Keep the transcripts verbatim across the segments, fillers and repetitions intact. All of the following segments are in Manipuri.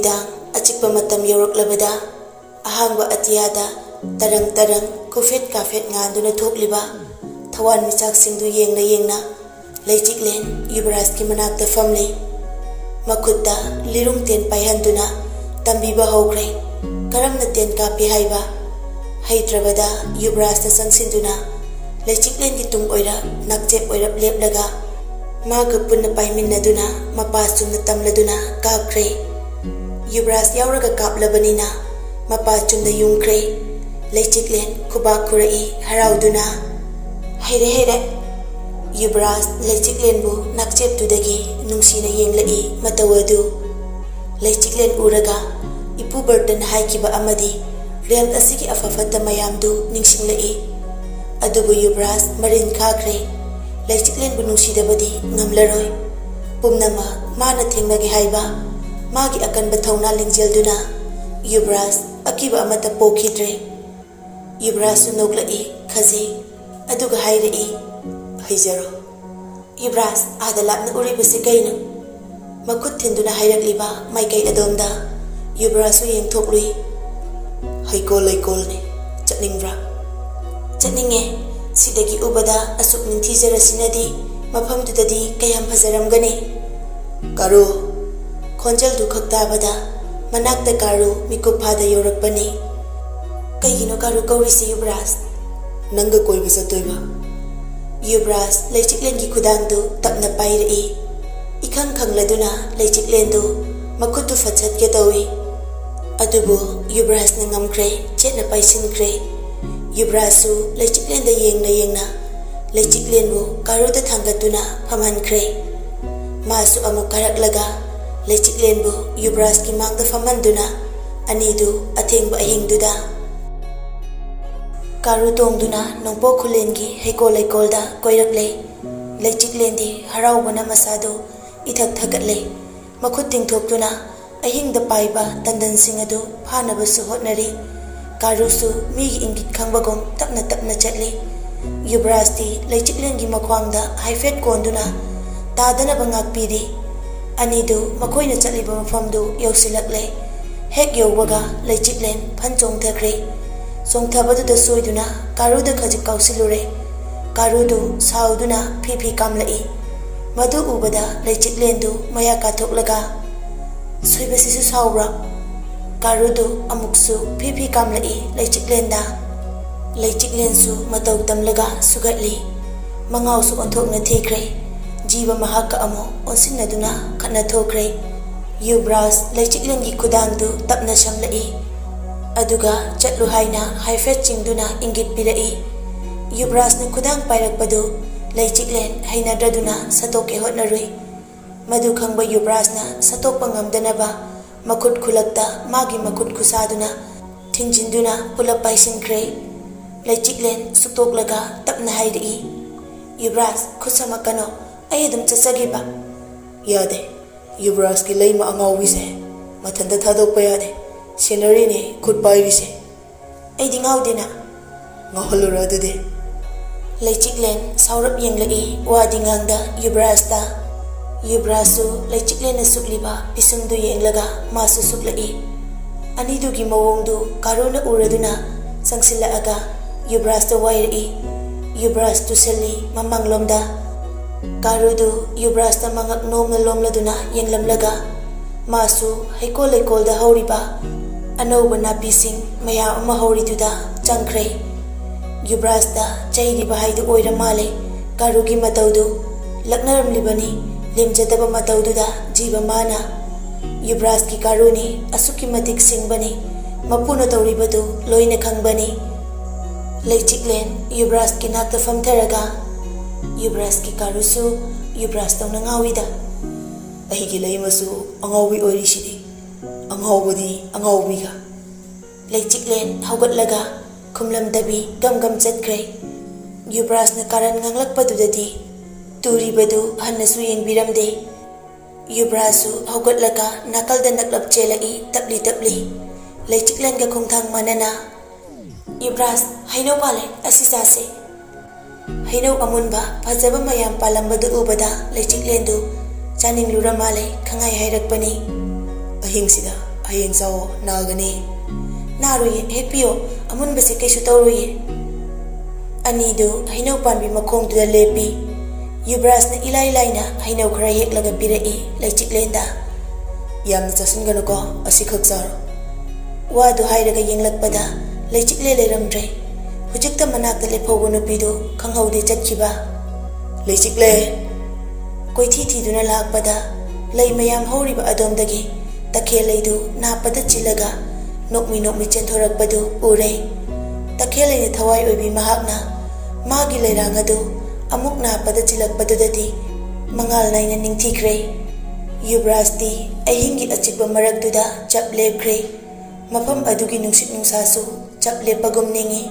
ꯅꯨꯃꯤꯗꯥꯡ ꯑꯆꯤꯛꯄ ꯃꯇꯝ ꯌꯧꯔꯛꯂꯕꯗ ꯑꯍꯥꯡꯕ ꯑꯇꯤꯌꯥꯗ ꯇꯔꯪ ꯇꯔꯪ ꯀꯨꯐꯦꯠ ꯀꯥꯐꯦꯠ ꯉꯥꯟꯗꯨꯅ ꯊꯣꯛꯂꯤꯕ ꯊꯋꯥꯟꯃꯤꯆꯥꯛꯁꯤꯡꯗꯨ ꯌꯦꯡꯅ ꯌꯦꯡꯅ ꯂꯩꯆꯤꯛꯂꯦꯟ ꯌꯨꯕꯔꯥꯖꯀꯤ ꯃꯅꯥꯛꯇ ꯐꯝꯂꯤ꯫ ꯃꯈꯨꯠꯇ ꯂꯤꯔꯨꯡ ꯇꯦꯟ ꯄꯥꯏꯍꯟꯗꯨꯅ ꯇꯝꯕꯤꯕ ꯍꯧꯈ꯭ꯔꯦ꯫ ꯀꯔꯝꯅ ꯇꯦꯟ ꯀꯥꯞꯄꯤ ꯍꯥꯏꯕ ꯍꯩꯇ꯭ꯔꯕꯗ ꯌꯨꯕꯔꯥꯖꯅ ꯆꯪꯁꯤꯟꯗꯨꯅ ꯂꯩꯆꯤꯛꯂꯦꯟꯒꯤ ꯇꯨꯡ ꯑꯣꯏꯔꯞ ꯅꯥꯛꯆꯦꯞ ꯑꯣꯏꯔꯞ ꯂꯦꯞꯂꯒ ꯃꯥꯒ ꯄꯨꯟꯅ ꯄꯥꯏꯃꯤꯟꯅꯗꯨꯅ ꯃꯄꯥ ꯆꯨꯝꯅ ꯇꯝꯂꯗꯨꯅ ꯀꯥꯞꯈ꯭ꯔꯦ꯫ ꯌꯨꯕꯔꯥꯖ ꯌꯥꯎꯔꯒ ꯀꯥꯞꯂꯕꯅꯤꯅ ꯃꯄꯥ ꯆꯨꯝꯅ ꯌꯨꯡꯈ꯭ꯔꯦ꯫ ꯂꯩꯆꯤꯛꯂꯦꯟ ꯈꯨꯕꯥꯛ ꯈꯨꯔꯛꯏ ꯍꯔꯥꯎꯗꯨꯅ꯫ "ꯍꯩꯔꯦ, ꯍꯩꯔꯦ!" ꯌꯨꯕꯔꯥꯖ ꯂꯩꯆꯤꯛꯂꯦꯟꯕꯨ ꯅꯥꯛꯆꯦꯞꯇꯨꯗꯒꯤ ꯅꯨꯡꯁꯤꯅ ꯌꯦꯡꯂꯛꯏ ꯃꯇꯧ ꯑꯗꯨ꯫ ꯂꯩꯆꯤꯛꯂꯦꯟ ꯎꯔꯒ ꯏꯄꯨ ꯕꯔꯇꯟ ꯍꯥꯏꯈꯤꯕ ꯑꯃꯗꯤ ꯔꯦꯜ ꯑꯁꯤꯒꯤ ꯑꯐ ꯐꯠꯇ ꯃꯌꯥꯝꯗꯨ ꯅꯤꯡꯁꯤꯡꯂꯛꯏ꯫ ꯑꯗꯨꯕꯨ ꯌꯨꯕꯔꯥꯖ ꯃꯔꯤꯟ ꯈꯥꯈ꯭ꯔꯦ꯫ ꯂꯩꯆꯤꯛꯂꯦꯟꯕꯨ ꯅꯨꯡꯁꯤꯗꯕꯗꯤ ꯉꯝꯂꯔꯣꯏ꯫ ꯄꯨꯝꯅꯃꯛ ꯃꯥꯅ ꯊꯦꯡꯅꯒꯦ ꯍꯥꯏꯕ ꯃꯥꯒꯤ ꯑꯀꯟꯕ ꯊꯧꯅꯥ ꯂꯤꯡꯖꯦꯜꯗꯨꯅ ꯌꯨꯕꯔꯥꯖ ꯑꯀꯤꯕ ꯑꯃꯠꯇ ꯄꯣꯛꯈꯤꯗ꯭ꯔꯦ꯫ ꯌꯨꯕꯔꯥꯖꯁꯨ ꯅꯣꯛꯂꯛꯏ ꯈꯖꯤꯛ, ꯑꯗꯨꯒ ꯍꯥꯏꯔꯛꯏ, "ꯍꯩꯖꯔꯣ꯫" "ꯌꯨꯕꯔꯥꯖ, ꯑꯥꯗ ꯂꯥꯞꯅ ꯎꯔꯤꯕꯁꯤ ꯀꯩꯅꯣ?" ꯃꯈꯨꯠ ꯊꯤꯟꯗꯨꯅ ꯍꯥꯏꯔꯛꯂꯤꯕ ꯃꯥꯏꯀꯩ ꯑꯗꯣꯝꯗ ꯌꯨꯕꯔꯥꯖꯁꯨ ꯌꯦꯡꯊꯣꯛꯂꯨꯏ꯫ "ꯍꯩꯀꯣꯜ ꯂꯩꯀꯣꯜꯅꯤ꯫ ꯆꯠꯅꯤꯡꯕ꯭ꯔꯥ?" "ꯆꯠꯅꯤꯡꯉꯦ꯫ ꯁꯤꯗꯒꯤ ꯎꯕꯗ ꯑꯁꯨꯛ ꯅꯤꯡꯊꯤꯖꯔꯁꯤꯅꯗꯤ ꯃꯐꯝꯗꯨꯗꯗꯤ ꯀꯌꯥꯝ ꯐꯖꯔꯝꯒꯅꯤ!" "ꯀꯥꯔꯨ!" ꯈꯣꯟꯖꯦꯜꯗꯨ ꯈꯛ ꯇꯥꯕꯗ ꯃꯅꯥꯛꯇ ꯀꯥꯔꯨ ꯃꯤꯀꯨꯞ ꯐꯥꯗ ꯌꯧꯔꯛꯄꯅꯤ꯫ "ꯀꯩꯒꯤꯅꯣ ꯀꯥꯔꯨ ꯀꯧꯔꯤꯁꯤ, ꯌꯨꯕꯔꯥꯖ?" "ꯅꯪꯒ ꯀꯣꯏꯕ ꯆꯠꯇꯣꯏꯕ꯫" ꯌꯨꯕꯔꯥꯖ ꯂꯩꯆꯤꯛꯂꯦꯟꯒꯤ ꯈꯨꯗꯥꯡꯗꯨ ꯇꯞꯅ ꯄꯥꯏꯔꯛꯏ꯫ ꯏꯈꯪ ꯈꯪꯂꯗꯨꯅ ꯂꯩꯆꯤꯛꯂꯦꯟꯗꯨ ꯃꯈꯨꯠꯇꯨ ꯐꯠꯆꯠꯀꯦ ꯇꯧꯏ꯫ ꯑꯗꯨꯕꯨ ꯌꯨꯕꯔꯥꯖꯅ ꯉꯝꯈ꯭ꯔꯦ, ꯆꯦꯠꯅ ꯄꯥꯏꯁꯤꯟꯈ꯭ꯔꯦ꯫ ꯌꯨꯕꯔꯥꯖꯁꯨ ꯂꯩꯆꯤꯛꯂꯦꯟꯗ ꯌꯦꯡꯅ ꯌꯦꯡꯅ ꯂꯩꯆꯤꯛꯂꯦꯟꯕꯨ ꯀꯥꯔꯨꯗ ꯊꯥꯡꯒꯠꯇꯨꯅ ꯐꯝꯍꯟꯈ꯭ꯔꯦ꯫ ꯃꯥꯁꯨ ꯑꯃꯨꯛ ꯀꯥꯔꯛꯂꯒ ꯂꯩꯆꯤꯛꯂꯦꯟꯕꯨ ꯌꯨꯕꯔꯥꯖꯀꯤ ꯃꯥꯡꯗ ꯐꯝꯍꯟꯗꯨꯅ ꯑꯅꯤꯗꯨ ꯑꯊꯦꯡꯕ ꯑꯍꯤꯡꯗꯨꯗ ꯀꯥꯔꯨ ꯇꯣꯡꯗꯨꯅ ꯅꯣꯡꯄꯣꯛ ꯈꯨꯂꯦꯟꯒꯤ ꯍꯩꯀꯣꯜ ꯂꯩꯀꯣꯜꯗ ꯀꯣꯏꯔꯛꯂꯦ꯫ ꯂꯩꯆꯤꯛꯂꯦꯟꯗꯤ ꯍꯔꯥꯎꯕꯅ ꯃꯁꯥꯗꯨ ꯏꯊꯛ ꯊꯛꯀꯠꯂꯦ꯫ ꯃꯈꯨꯠ ꯇꯤꯡꯊꯣꯛꯇꯨꯅ ꯑꯍꯤꯡꯗ ꯄꯥꯏꯕ ꯇꯟꯗꯟꯁꯤꯡ ꯑꯗꯨ ꯐꯥꯅꯕꯁꯨ ꯍꯣꯠꯅꯔꯤ꯫ ꯀꯥꯔꯨꯁꯨ ꯃꯤꯒꯤ ꯏꯪꯒꯤꯠ ꯈꯪꯕꯒꯨꯝ ꯇꯞꯅ ꯇꯞꯅ ꯆꯠꯂꯤ꯫ ꯌꯨꯕꯔꯥꯖꯇꯤ ꯂꯩꯆꯤꯛꯂꯦꯟꯒꯤ ꯃꯈ꯭ꯋꯥꯡꯗ ꯍꯥꯏꯐꯦꯠ ꯀꯣꯟꯗꯨꯅ ꯇꯥꯗꯅꯕ ꯉꯥꯛꯄꯤꯔꯤ꯫ ꯑꯅꯤꯗꯨ ꯃꯈꯣꯏꯅ ꯆꯠꯂꯤꯕ ꯃꯐꯝꯗꯨ ꯌꯧꯁꯤꯜꯂꯛꯂꯦ꯫ ꯍꯦꯛ ꯌꯧꯕꯒ ꯂꯩꯆꯤꯛꯂꯦꯟ ꯐꯟ ꯆꯣꯡꯊꯈ꯭ꯔꯦ꯫ ꯆꯣꯡꯊꯕꯗꯨꯗ ꯁꯣꯏꯗꯨꯅ ꯀꯥꯔꯨꯗ ꯈꯖꯤꯛ ꯀꯥꯎꯁꯤꯜꯂꯨꯔꯦ꯫ ꯀꯥꯔꯨꯗꯨ ꯁꯥꯎꯗꯨꯅ ꯐꯤ ꯐꯤ ꯀꯥꯝꯂꯛꯏ꯫ ꯃꯗꯨ ꯎꯕꯗ ꯂꯩꯆꯤꯛꯂꯦꯟꯗꯨ ꯃꯌꯥ ꯀꯥꯊꯣꯛꯂꯒ, "ꯁꯣꯏꯕꯁꯤꯁꯨ ꯁꯥꯎꯕ꯭ꯔꯥ?" ꯀꯥꯔꯨꯗꯨ ꯑꯃꯨꯛꯁꯨ ꯐꯤ ꯐꯤ ꯀꯥꯝꯂꯛꯏ ꯂꯩꯆꯤꯛꯂꯦꯟꯗ꯫ ꯂꯩꯆꯤꯛꯂꯦꯟꯁꯨ ꯃꯇꯧ ꯇꯝꯂꯒ ꯁꯨꯒꯠꯂꯤ꯫ ꯃꯉꯥꯎꯁꯨ ꯑꯣꯟꯊꯣꯛꯅ ꯊꯤꯈ꯭ꯔꯦ꯫ ꯖꯤꯕ ꯃꯍꯥꯛꯀ ꯑꯃꯨꯛ ꯑꯣꯟꯁꯤꯟꯅꯗꯨꯅ ꯈꯠꯅ ꯊꯣꯛꯈ꯭ꯔꯦ꯫ ꯌꯨꯕ꯭ꯔꯥꯖ ꯂꯩꯆꯤꯛꯂꯦꯟꯒꯤ ꯈꯨꯗꯥꯡꯗꯨ ꯇꯞꯅ ꯁꯝꯂꯛꯏ꯫ ꯑꯗꯨꯒ ꯆꯠꯂꯨ ꯍꯥꯏꯅ ꯍꯥꯏꯐꯦꯠ ꯆꯤꯡꯗꯨꯅ ꯏꯪꯒꯤꯠ ꯄꯤꯔꯛꯏ꯫ ꯌꯨꯕ꯭ꯔꯥꯖꯅ ꯈꯨꯗꯥꯡ ꯄꯥꯏꯔꯛꯄꯗꯨ ꯂꯩꯆꯤꯛꯂꯦꯟ ꯍꯩꯅꯗ꯭ꯔꯗꯨꯅ ꯁꯠꯇꯣꯛꯀꯦ ꯍꯣꯠꯅꯔꯨꯏ꯫ ꯃꯗꯨ ꯈꯪꯕ ꯌꯨꯕ꯭ꯔꯥꯖꯅ ꯁꯠꯇꯣꯛꯄ ꯉꯝꯗꯅꯕ ꯃꯈꯨꯠ ꯈꯨꯂꯛꯇ ꯃꯥꯒꯤ ꯃꯈꯨꯠ ꯈꯨꯁꯥꯗꯨꯅ ꯊꯤꯡꯖꯤꯟꯗꯨꯅ ꯄꯨꯂꯞ ꯄꯥꯏꯁꯤꯟꯈ꯭ꯔꯦ꯫ ꯂꯩꯆꯤꯛꯂꯦꯟ ꯁꯨꯛꯇꯣꯛꯂꯒ ꯇꯞꯅ ꯍꯥꯏꯔꯛꯏ, "ꯌꯨꯕ꯭ꯔꯥꯖ, ꯈꯨꯠ ꯁꯝꯃꯛꯀꯅꯣ, ꯑꯩ ꯑꯗꯨꯝ ꯆꯠꯆꯒꯦꯕ꯫" "ꯌꯥꯗꯦ, ꯌꯨꯕ꯭ꯔꯥꯖꯀꯤ ꯂꯩꯃ ꯑꯉꯥꯎꯕꯤꯁꯦ ꯃꯊꯟꯇ ꯊꯥꯗꯣꯛꯄ ꯌꯥꯗꯦ꯫ ꯁꯦꯟꯅꯔꯤꯅꯦ ꯈꯨꯠ ꯄꯥꯏꯔꯤꯁꯦ꯫" "ꯑꯩꯗꯤ ꯉꯥꯎꯗꯦꯅ꯫" "ꯉꯥꯎꯍꯜꯂꯨꯔ ꯑꯗꯨꯗꯤ?" ꯂꯩꯆꯤꯛꯂꯦꯟ ꯁꯥꯎꯔꯞ ꯌꯦꯡꯂꯛꯏ ꯋꯥꯗꯤ ꯉꯥꯡꯗ ꯌꯨꯕ꯭ꯔꯥꯖꯇ꯫ ꯌꯨꯕ꯭ꯔꯥꯖꯁꯨ ꯂꯩꯆꯤꯛꯂꯦꯟꯅ ꯁꯨꯛꯂꯤꯕ ꯄꯤꯁꯨꯝꯗꯨ ꯌꯦꯡꯂꯒ ꯃꯥꯁꯨ ꯁꯨꯛꯂꯛꯏ꯫ ꯑꯅꯤꯗꯨꯒꯤ ꯃꯑꯣꯡꯗꯨ ꯀꯥꯔꯨꯅ ꯎꯔꯗꯨꯅ ꯆꯪꯁꯤꯜꯂꯛꯑꯒ ꯌꯨꯕ꯭ꯔꯥꯖꯇ ꯋꯥꯏꯔꯛꯏ꯫ ꯌꯨꯕ꯭ꯔꯥꯖ ꯇꯨꯁꯜꯂꯤ ꯃꯃꯥꯡꯂꯣꯝꯗ꯫ ꯀꯥꯔꯨꯗꯨ ꯌꯨꯕ꯭ꯔꯥꯖꯇ ꯃꯉꯛ ꯅꯣꯝꯅ ꯂꯣꯝꯂꯗꯨꯅ ꯌꯦꯡꯂꯝꯂꯒ ꯃꯥꯁꯨ ꯍꯩꯀꯣꯜ ꯂꯩꯀꯣꯜꯗ ꯍꯧꯔꯤꯕ ꯑꯅꯧꯕ ꯅꯥꯄꯤꯁꯤꯡ ꯃꯌꯥꯝ ꯑꯃ ꯍꯧꯔꯤꯗꯨꯗ ꯆꯪꯈ꯭ꯔꯦ꯫ ꯌꯨꯕ꯭ꯔꯥꯖꯇ ꯆꯩꯔꯤꯕ ꯍꯥꯏꯗꯨ ꯑꯣꯏꯔ ꯃꯥꯜꯂꯦ꯫ ꯀꯥꯔꯨꯒꯤ ꯃꯇꯧꯗꯨ ꯂꯛꯅꯔꯝꯂꯤꯕꯅꯤ꯫ ꯂꯦꯝꯖꯗꯕ ꯃꯇꯧꯗꯨꯗ ꯖꯤꯕ ꯃꯥꯅ, "ꯌꯨꯕ꯭ꯔꯥꯖꯀꯤ ꯀꯥꯔꯨꯅꯤ, ꯑꯁꯨꯛꯀꯤ ꯃꯇꯤꯛ ꯁꯤꯡꯕꯅꯤ, ꯃꯄꯨꯅ ꯇꯧꯔꯤꯕꯗꯨ ꯂꯣꯏꯅ ꯈꯪꯕꯅꯤ꯫" ꯂꯩꯆꯤꯛꯂꯦꯟ ꯌꯨꯕ꯭ꯔꯥꯖꯀꯤ ꯅꯥꯛꯇ ꯐꯝꯊꯔꯒ, "ꯌꯨꯕ꯭ꯔꯥꯖꯀꯤ ꯀꯥꯔꯨꯁꯨ ꯌꯨꯕ꯭ꯔꯥꯖꯇꯧꯅ ꯉꯥꯎꯏꯗ꯫" "ꯑꯩꯒꯤ ꯂꯩꯃꯁꯨ ꯑꯉꯥꯎꯕꯤ ꯑꯣꯏꯔꯤꯁꯤꯗꯤ, ꯑꯉꯥꯎꯕꯗꯤ ꯑꯉꯥꯎꯕꯤꯒ꯫" ꯂꯩꯆꯤꯛꯂꯦꯟ ꯍꯧꯒꯠꯂꯒ ꯈꯨꯝꯂꯝꯗꯕꯤ ꯒꯝ ꯒꯝ ꯆꯠꯈ꯭ꯔꯦ꯫ ꯌꯨꯕ꯭ꯔꯥꯖꯅ ꯀꯥꯔꯟ ꯉꯥꯡꯂꯛꯄꯗꯨꯗꯗꯤ ꯇꯨꯔꯤꯕꯗꯨ ꯍꯟꯅꯁꯨ ꯌꯦꯡꯕꯤꯔꯝꯗꯦ꯫ ꯌꯨꯕ꯭ꯔꯥꯖꯁꯨ ꯍꯧꯒꯠꯂꯒ ꯅꯥꯀꯜꯗ ꯅꯛꯂꯞ ꯆꯦꯜꯂꯛꯏ ꯇꯞꯂꯤ ꯇꯞꯂꯤ꯫ ꯂꯩꯆꯤꯛꯂꯦꯟꯒ ꯈꯣꯡꯊꯥꯡ ꯃꯥꯟꯅꯅ, "ꯌꯨꯕ꯭ꯔꯥꯖ, ꯍꯩꯅꯧ ꯄꯥꯜꯂꯦ, ꯑꯁꯤ ꯆꯥꯁꯦ꯫" ꯍꯩꯅꯧ ꯑꯃꯨꯟꯕ ꯐꯖꯕ ꯃꯌꯥꯝ ꯄꯥꯜꯂꯝꯕꯗꯨ ꯎꯕꯗ ꯂꯩꯆꯤꯛꯂꯦꯟꯗꯨ ꯆꯥꯅꯤꯡꯂꯨꯔ ꯃꯥꯜꯂꯦ, ꯈꯪꯍꯥꯏ ꯍꯥꯏꯔꯛꯄꯅꯤ꯫ "ꯑꯍꯤꯡꯁꯤꯗ ꯍꯌꯦꯡ ꯆꯥꯎꯑꯣ, ꯅꯥꯒꯅꯤ꯫" "ꯅꯥꯔꯣꯏꯌꯦ, ꯍꯦꯛ ꯄꯤꯌꯣ, ꯑꯃꯨꯟꯕꯁꯦ ꯀꯩꯁꯨ ꯇꯧꯔꯣꯏꯌꯦ꯫" ꯑꯅꯤꯗꯨ ꯍꯩꯅꯧ ꯄꯥꯝꯕꯤ ꯃꯈꯣꯡꯗꯨꯗ ꯂꯦꯞꯄꯤ꯫ ꯌꯨꯕꯔꯥꯖꯅ ꯏꯂꯥꯏ ꯂꯥꯏꯅ ꯍꯩꯅꯧ ꯈꯔ ꯍꯦꯛꯂꯒ ꯄꯤꯔꯛꯏ ꯂꯩꯆꯤꯛꯂꯦꯟꯗ꯫ "ꯌꯥꯝꯅ ꯆꯥꯁꯤꯟꯒꯅꯨꯀꯣ, ꯑꯁꯤꯈꯛ ꯆꯥꯔꯣ꯫" ꯋꯥꯗꯨ ꯍꯥꯏꯔꯒ ꯌꯦꯡꯂꯛꯄꯗ ꯂꯩꯆꯤꯛꯂꯦꯟ ꯂꯩꯔꯝꯗ꯭ꯔꯦ꯫ ꯍꯧꯖꯤꯛꯇ ꯃꯅꯥꯛꯇ ꯂꯦꯞꯍꯧꯕ ꯅꯨꯄꯤꯗꯨ ꯈꯪꯍꯧꯗꯦ ꯆꯠꯈꯤꯕ꯫ "ꯂꯩꯆꯤꯛꯂꯦꯟ!" ꯀꯣꯏꯊꯤ ꯊꯤꯗꯨꯅ ꯂꯥꯛꯄꯗ ꯂꯩ ꯃꯌꯥꯝ ꯍꯧꯔꯤꯕ ꯑꯗꯣꯝꯗꯒꯤ ꯇꯈꯦꯜ ꯂꯩꯗꯨ ꯅꯥꯞꯄꯗ ꯆꯤꯜꯂꯒ ꯅꯣꯛꯃꯤ ꯅꯣꯛꯃꯤ ꯆꯦꯟꯊꯣꯔꯛꯄꯗꯨ ꯎꯔꯦ꯫ ꯇꯈꯦꯜ ꯂꯩꯅ ꯊꯋꯥꯏ ꯑꯣꯏꯕꯤ ꯃꯍꯥꯛꯅ ꯃꯥꯒꯤ ꯂꯩꯔꯥꯡ ꯑꯗꯨ ꯑꯃꯨꯛ ꯅꯥꯞꯄꯗ ꯆꯤꯜꯂꯛꯄꯗꯨꯗꯗꯤ ꯃꯉꯥꯜ ꯅꯥꯏꯅ ꯅꯤꯡꯊꯤꯈ꯭ꯔꯦ꯫ ꯌꯨꯕꯔꯥꯖꯇꯤ ꯑꯍꯤꯡꯒꯤ ꯑꯆꯤꯛꯄ ꯃꯔꯛꯇꯨꯗ ꯆꯞ ꯂꯦꯞꯈ꯭ꯔꯦ꯫ ꯃꯐꯝ ꯑꯗꯨꯒꯤ ꯅꯨꯡꯁꯤꯠ ꯅꯨꯡꯁꯥꯁꯨ ꯆꯞ ꯂꯦꯞꯄꯒꯨꯝ ꯅꯤꯡꯏ꯫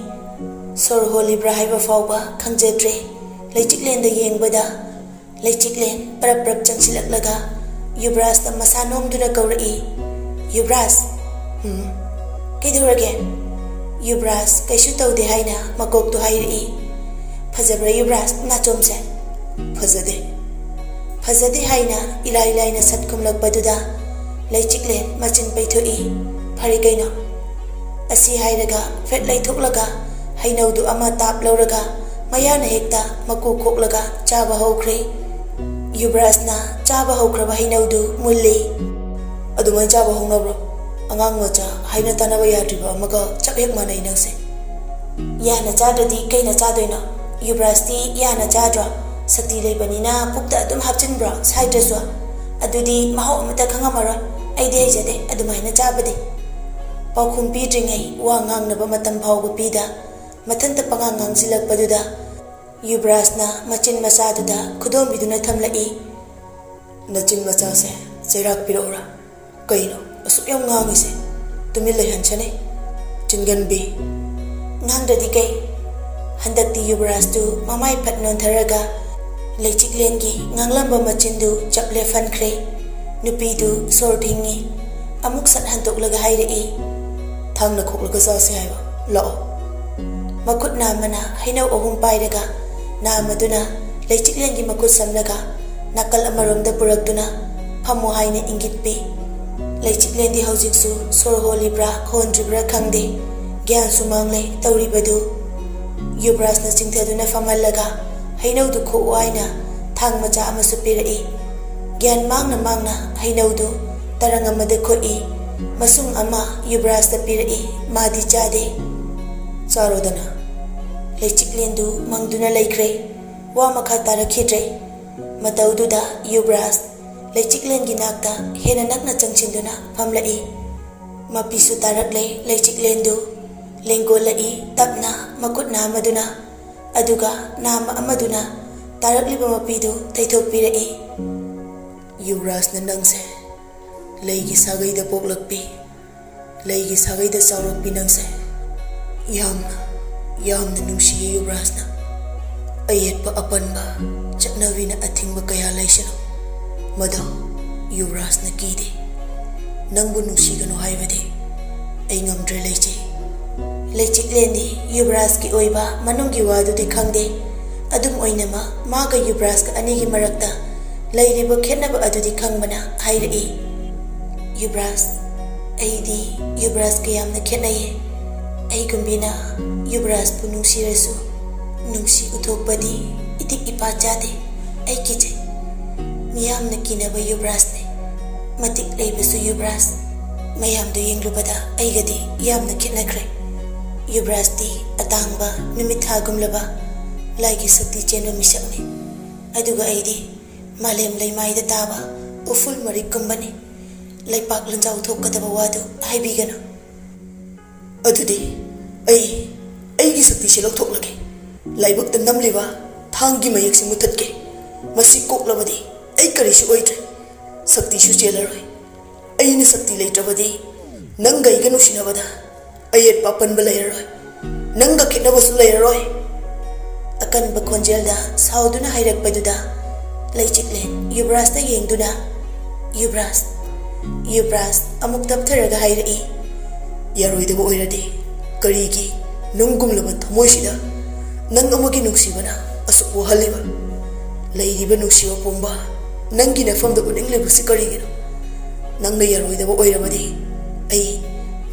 ꯁꯣꯔ ꯍꯣꯜꯂꯤꯕ꯭ꯔꯥ ꯍꯥꯏꯕ ꯐꯥꯎꯕ ꯈꯪꯖꯗ꯭ꯔꯦ꯫ ꯂꯩꯆꯤꯛꯂꯦꯟꯗ ꯌꯦꯡꯕꯗ ꯂꯩꯆꯤꯛꯂꯦꯟ ꯄꯔꯞ ꯄꯔꯞ ꯆꯪꯁꯤꯜꯂꯛꯂꯒ ꯌꯨꯕꯔꯥꯖꯇ ꯃꯁꯥ ꯅꯣꯝꯗꯨꯅ ꯀꯧꯔꯛꯏ, "ꯌꯨꯕꯔꯥꯖ!" "ꯎꯝ?" "ꯀꯩꯗꯧꯔꯒꯦ?" ꯌꯨꯕꯔꯥꯖ ꯀꯩꯁꯨ ꯇꯧꯗꯦ ꯍꯥꯏꯅ ꯃꯀꯣꯛꯇꯨ ꯍꯥꯏꯔꯛꯏ꯫ "ꯐꯖꯕ꯭ꯔꯥ ꯌꯨꯕꯔꯥꯖ, ꯅꯥꯆꯣꯝꯁꯦ?" "ꯐꯖꯗꯦ꯫" "ꯐꯖꯗꯦ" ꯍꯥꯏꯅ ꯏꯔꯥꯏ ꯂꯥꯏꯅ ꯁꯠ ꯈꯨꯝꯂꯛꯄꯗꯨꯗ ꯂꯩꯆꯤꯛꯂꯦꯟ ꯃꯆꯤꯟ ꯄꯩꯊꯣꯛꯏ꯫ "ꯐꯔꯦ ꯀꯩꯅꯣ?" ꯑꯁꯤ ꯍꯥꯏꯔꯒ ꯐꯦꯠ ꯂꯩꯊꯣꯛꯂꯒ ꯍꯩꯅꯧꯗꯨ ꯑꯃ ꯇꯥꯞ ꯂꯧꯔꯒ ꯃꯌꯥꯅ ꯍꯦꯛꯇ ꯃꯀꯨ ꯈꯣꯛꯂꯒ ꯆꯥꯕ ꯍꯧꯈ꯭ꯔꯦ꯫ ꯌꯨꯕꯔꯥꯖꯅ ꯆꯥꯕ ꯍꯧꯈ꯭ꯔꯕ ꯍꯩꯅꯧꯗꯨ ꯃꯨꯜꯂꯤ꯫ "ꯑꯗꯨꯃꯥꯏꯅ ꯆꯥꯕ ꯍꯧꯅꯕ꯭ꯔꯣ? ꯑꯉꯥꯡ ꯃꯆꯥ ꯍꯥꯏꯅ ꯇꯥꯟꯅꯕ ꯌꯥꯗ꯭ꯔꯤꯕ ꯑꯃꯒ ꯆꯞ ꯍꯦꯛ ꯃꯥꯟꯅꯩ ꯅꯪꯁꯦ꯫" "ꯌꯥꯅ ꯆꯥꯗ꯭ꯔꯗꯤ ꯀꯩꯅ ꯆꯥꯗꯣꯏꯅꯣ? ꯌꯨꯕꯔꯥꯖꯇꯤ ꯌꯥꯅ ꯆꯥꯗ꯭ꯔꯣ? ꯁꯛꯇꯤ ꯂꯩꯕꯅꯤꯅ ꯄꯨꯛꯇ ꯑꯗꯨꯝ ꯍꯥꯞꯆꯤꯟꯕ꯭ꯔꯣ ꯁꯥꯏꯗ꯭ꯔꯁꯨ? ꯑꯗꯨꯗꯤ ꯃꯍꯥꯎ ꯑꯃꯇ ꯈꯪꯉꯝꯃꯔꯣꯏ꯫ ꯑꯩꯗꯤ ꯍꯩꯖꯗꯦ ꯑꯗꯨꯃꯥꯏꯅ ꯆꯥꯕꯗꯤ꯫" ꯄꯥꯎꯈꯨꯝ ꯄꯤꯗ꯭ꯔꯤꯉꯩ ꯋꯥ ꯉꯥꯡꯅꯕ ꯃꯇꯝ ꯐꯥꯎꯕ ꯄꯤꯗ ꯃꯊꯟꯇ ꯄꯉꯥꯡ ꯉꯥꯡꯁꯤꯜꯂꯛꯄꯗꯨꯗ ꯌꯨꯕꯔꯥꯖꯅ ꯃꯆꯤꯟ ꯃꯆꯥꯗꯨꯗ ꯈꯨꯗꯣꯝꯕꯤꯗꯨꯅ ꯊꯝꯂꯛꯏ꯫ "ꯅꯆꯤꯟ ꯃꯆꯥꯁꯦ ꯆꯩꯔꯥꯛ ꯄꯤꯔꯛꯎꯔꯥ? ꯀꯩꯅꯣ ꯑꯁꯨꯛ ꯌꯥꯝ ꯉꯥꯡꯉꯤꯁꯦ? ꯇꯨꯃꯤꯟ ꯂꯩꯍꯟꯁꯅꯦ, ꯆꯤꯟꯒꯟꯕꯤ꯫" "ꯉꯥꯡꯗ꯭ꯔꯗꯤ ꯀꯩ?" ꯍꯟꯗꯛꯇꯤ ꯌꯨꯕꯔꯥꯖꯇꯨ ꯃꯃꯥꯏ ꯐꯠ ꯅꯣꯟꯊꯔꯒ ꯂꯩꯆꯤꯛꯂꯦꯟꯒꯤ ꯉꯥꯡꯂꯝꯕ ꯃꯆꯤꯟꯗꯨ ꯆꯞ ꯂꯦꯞꯍꯟꯈ꯭ꯔꯦ꯫ ꯅꯨꯄꯤꯗꯨ ꯁꯣꯔ ꯊꯤꯡꯉꯤ꯫ ꯑꯃꯨꯛ ꯁꯠ ꯍꯟꯗꯣꯛꯂꯒ ꯍꯥꯏꯔꯛꯏ, "ꯊꯥꯡꯅ ꯈꯣꯛꯂꯒ ꯆꯥꯁꯦ ꯍꯥꯏꯕ꯫ ꯂꯥꯛꯑꯣ꯫" ꯃꯈꯨꯠ ꯅꯥꯝꯃꯅ ꯍꯩꯅꯧ ꯑꯍꯨꯝ ꯄꯥꯏꯔꯒ ꯅꯥꯝꯃꯗꯨꯅ ꯂꯩꯆꯤꯛꯂꯦꯟꯒꯤ ꯃꯈꯨꯠ ꯁꯝꯂꯒ ꯅꯥꯀꯜ ꯑꯃꯔꯣꯝꯗ ꯄꯨꯔꯛꯇꯨꯅ ꯐꯝꯃꯨ ꯍꯥꯏꯅ ꯏꯪꯒꯤꯠ ꯄꯤ꯫ ꯂꯩꯆꯤꯛꯂꯦꯟꯗꯤ ꯍꯧꯖꯤꯛꯁꯨ ꯁꯣꯔ ꯍꯣꯜꯂꯤꯕ꯭ꯔꯥ ꯍꯣꯟꯗ꯭ꯔꯤꯕ꯭ꯔꯥ ꯈꯪꯗꯦ, ꯒ꯭ꯌꯥꯟꯁꯨ ꯃꯥꯡꯂꯦ ꯇꯧꯔꯤꯕꯗꯨ꯫ ꯌꯨꯕ꯭ꯔꯥꯖꯅ ꯆꯤꯡꯊꯗꯨꯅ ꯐꯝꯍꯜꯂꯒ ꯍꯩꯅꯧꯗꯨ ꯈꯣꯛꯎ ꯍꯥꯏꯅ ꯊꯥꯡ ꯃꯆꯥ ꯑꯃꯁꯨ ꯄꯤꯔꯛꯏ꯫ ꯒ꯭ꯌꯥꯟ ꯃꯥꯡꯅ ꯃꯥꯡꯅ ꯍꯩꯅꯧꯗꯨ ꯇꯔꯪ ꯑꯃꯗ ꯈꯣꯛꯏ꯫ ꯃꯁꯨꯡ ꯑꯃ ꯌꯨꯕ꯭ꯔꯥꯖꯇ ꯄꯤꯔꯛꯏ꯫ ꯃꯥꯗꯤ ꯆꯥꯗꯦ꯫ "ꯆꯥꯔꯣꯗꯅ꯫" ꯂꯩꯆꯤꯛꯂꯦꯟꯗꯨ ꯃꯪꯗꯨꯅ ꯂꯩꯈ꯭ꯔꯦ꯫ ꯋꯥ ꯃꯈꯥ ꯇꯥꯔꯛꯈꯤꯗ꯭ꯔꯦ꯫ ꯃꯇꯧꯗꯨꯗ ꯌꯨꯕ꯭ꯔꯥꯖ ꯂꯩꯆꯤꯛꯂꯦꯟꯒꯤ ꯅꯥꯛꯇ ꯍꯦꯟꯅ ꯅꯛꯅ ꯆꯪꯁꯤꯟꯗꯨꯅ ꯐꯝꯂꯛꯏ꯫ ꯃꯄꯤꯁꯨ ꯇꯥꯔꯛꯂꯦ꯫ ꯂꯩꯆꯤꯛꯂꯦꯟꯗꯨ ꯂꯦꯡꯒꯣꯜꯂꯛꯏ꯫ ꯇꯞꯅ ꯃꯈꯨꯠ ꯅꯥꯝꯃꯗꯨꯅ, ꯑꯗꯨꯒ ꯅꯥꯝꯃ ꯑꯃꯗꯨꯅ ꯇꯥꯔꯛꯂꯤꯕ ꯃꯄꯤꯗꯨ ꯇꯩꯊꯣꯛꯄꯤꯔꯛꯏ꯫ "ꯌꯨꯕ꯭ꯔꯥꯖꯅ ꯅꯪꯁꯦ ꯂꯩꯒꯤ ꯁꯥꯒꯩꯗ ꯄꯣꯛꯂꯛꯄꯤ, ꯂꯩꯒꯤ ꯁꯥꯒꯩꯗ ꯆꯥꯎꯔꯛꯄꯤ ꯅꯪꯁꯦ꯫ ꯌꯥꯝꯅ, ꯌꯥꯝꯅ ꯅꯨꯡꯁꯤꯌꯦ ꯌꯨꯕ꯭ꯔꯥꯖꯅ꯫ ꯑꯌꯦꯠꯄ ꯑꯄꯟꯕ ꯆꯠꯅꯕꯤꯅ ꯑꯊꯤꯡꯕ ꯀꯌꯥ ꯂꯩꯁꯅꯨ, ꯃꯗꯣ ꯌꯨꯕ꯭ꯔꯥꯖꯅ ꯀꯤꯗꯦ꯫ ꯅꯪꯕꯨ ꯅꯨꯡꯁꯤꯒꯅꯨ ꯍꯥꯏꯕꯗꯤ ꯑꯩ ꯉꯝꯗ꯭ꯔꯦ ꯂꯩꯆꯤ꯫" ꯂꯩꯆꯤꯛꯂꯦꯟꯗꯤ ꯌꯨꯕ꯭ꯔꯥꯖꯀꯤ ꯑꯣꯏꯕ ꯃꯅꯨꯡꯒꯤ ꯋꯥꯗꯨꯗꯤ ꯈꯪꯗꯦ꯫ ꯑꯗꯨꯝ ꯑꯣꯏꯅꯃꯛ ꯃꯥꯒ ꯌꯨꯕ꯭ꯔꯥꯖꯀ ꯑꯅꯤꯒꯤ ꯃꯔꯛꯇ ꯂꯩꯔꯤꯕ ꯈꯦꯠꯅꯕ ꯑꯗꯨꯗꯤ ꯈꯪꯕꯅ ꯍꯥꯏꯔꯛꯏ, "ꯌꯨꯕ꯭ꯔꯥꯖ, ꯑꯩꯗꯤ ꯌꯨꯕ꯭ꯔꯥꯖꯀ ꯌꯥꯝꯅ ꯈꯦꯠꯅꯩꯌꯦ꯫ ꯑꯩꯒꯨꯝꯕꯤꯅ ꯌꯨꯕ꯭ꯔꯥꯖꯄꯨ ꯅꯨꯡꯁꯤꯔꯁꯨ ꯅꯨꯡꯁꯤ ꯎꯊꯣꯛꯄꯗꯤ ꯏꯇꯤꯛ ꯏꯄꯥ ꯆꯥꯗꯦ꯫ ꯑꯩ ꯀꯤꯖꯩ꯫ ꯃꯤꯌꯥꯝꯅ ꯀꯤꯅꯕ ꯌꯨꯕ꯭ꯔꯥꯖꯅꯦ꯫ ꯃꯇꯤꯛ ꯂꯩꯕꯁꯨ ꯌꯨꯕ꯭ꯔꯥꯖ꯫ ꯃꯌꯥꯝꯗꯨ ꯌꯦꯡꯂꯨꯕꯗ ꯑꯩꯒꯗꯤ ꯌꯥꯝꯅ ꯈꯦꯠꯅꯈ꯭ꯔꯦ꯫ ꯌꯨꯕ꯭ꯔꯥꯖꯇꯤ ꯑꯇꯥꯡꯕ ꯅꯨꯃꯤꯠ ꯊꯥꯒꯨꯝꯂꯕ ꯂꯥꯏꯒꯤ ꯁꯛꯇꯤ ꯆꯦꯟꯕ ꯃꯤꯁꯛꯅꯤ꯫ ꯑꯗꯨꯒ ꯑꯩꯗꯤ ꯃꯥꯂꯦꯝ ꯂꯩꯃꯥꯏꯗ ꯇꯥꯕ ꯎꯐꯨꯜ ꯃꯔꯤꯛꯀꯨꯝꯕꯅꯤ꯫ ꯂꯩꯄꯥꯛ ꯂꯟꯖꯥꯎ ꯊꯣꯛꯀꯗꯕ ꯋꯥꯗꯨ ꯍꯥꯏꯕꯤꯒꯅꯨ꯫" "ꯑꯗꯨꯗꯤ ꯑꯩ ꯑꯩꯒꯤ ꯁꯛꯇꯤꯁꯦ ꯂꯧꯊꯣꯛꯂꯒꯦ꯫ ꯂꯥꯏꯕꯛꯇ ꯅꯝꯂꯤꯕ ꯊꯥꯡꯒꯤ ꯃꯌꯦꯛꯁꯦ ꯃꯨꯊꯠꯀꯦ꯫ ꯃꯁꯤ ꯀꯣꯛꯂꯕꯗꯤ ꯑꯩ ꯀꯔꯤꯁꯨ ꯑꯣꯏꯗ꯭ꯔꯦ꯫ ꯁꯛꯇꯤꯁꯨ ꯆꯦꯜꯂꯔꯣꯏ꯫ ꯑꯩꯅ ꯁꯛꯇꯤ ꯂꯩꯇ꯭ꯔꯕꯗꯤ ꯅꯪꯒ ꯑꯩꯒ ꯅꯨꯡꯁꯤꯅꯕꯗ ꯑꯌꯦꯠꯄ ꯑꯄꯟꯕ ꯂꯩꯔꯔꯣꯏ꯫ ꯅꯪꯒ ꯈꯦꯠꯅꯕꯁꯨ ꯂꯩꯔꯔꯣꯏ꯫" ꯑꯀꯟꯕ ꯈꯣꯟꯖꯦꯜꯗ ꯁꯥꯎꯗꯨꯅ ꯍꯥꯏꯔꯛꯄꯗꯨꯗ ꯂꯩꯆꯤꯛꯂꯦꯟ ꯌꯨꯕ꯭ꯔꯥꯖꯇ ꯌꯦꯡꯗꯨꯅ, "ꯌꯨꯕ꯭ꯔꯥꯖ, ꯌꯨꯕ꯭ꯔꯥꯖ," ꯑꯃꯨꯛ ꯇꯞꯊꯔꯒ ꯍꯥꯏꯔꯛꯏ꯫ "ꯌꯥꯔꯣꯏꯗꯕ ꯑꯣꯏꯔꯗꯤ ꯀꯔꯤꯒꯤ ꯅꯨꯡꯒꯨꯝꯂꯕ ꯊꯃꯣꯏꯁꯤꯗ ꯅꯪ ꯑꯃꯒꯤ ꯅꯨꯡꯁꯤꯕꯅ ꯑꯁꯨꯛ ꯋꯥꯍꯜꯂꯤꯕ? ꯂꯩꯔꯤꯕ ꯅꯨꯡꯁꯤꯕ ꯄꯨꯝꯕ, ꯅꯪꯒꯤ ꯅꯐꯝꯗ ꯎꯠꯅꯤꯡꯂꯤꯕꯁꯤ ꯀꯔꯤꯒꯤꯅꯣ? ꯅꯪꯅ ꯌꯥꯔꯣꯏꯗꯕ ꯑꯣꯏꯔꯕꯗꯤ ꯑꯩ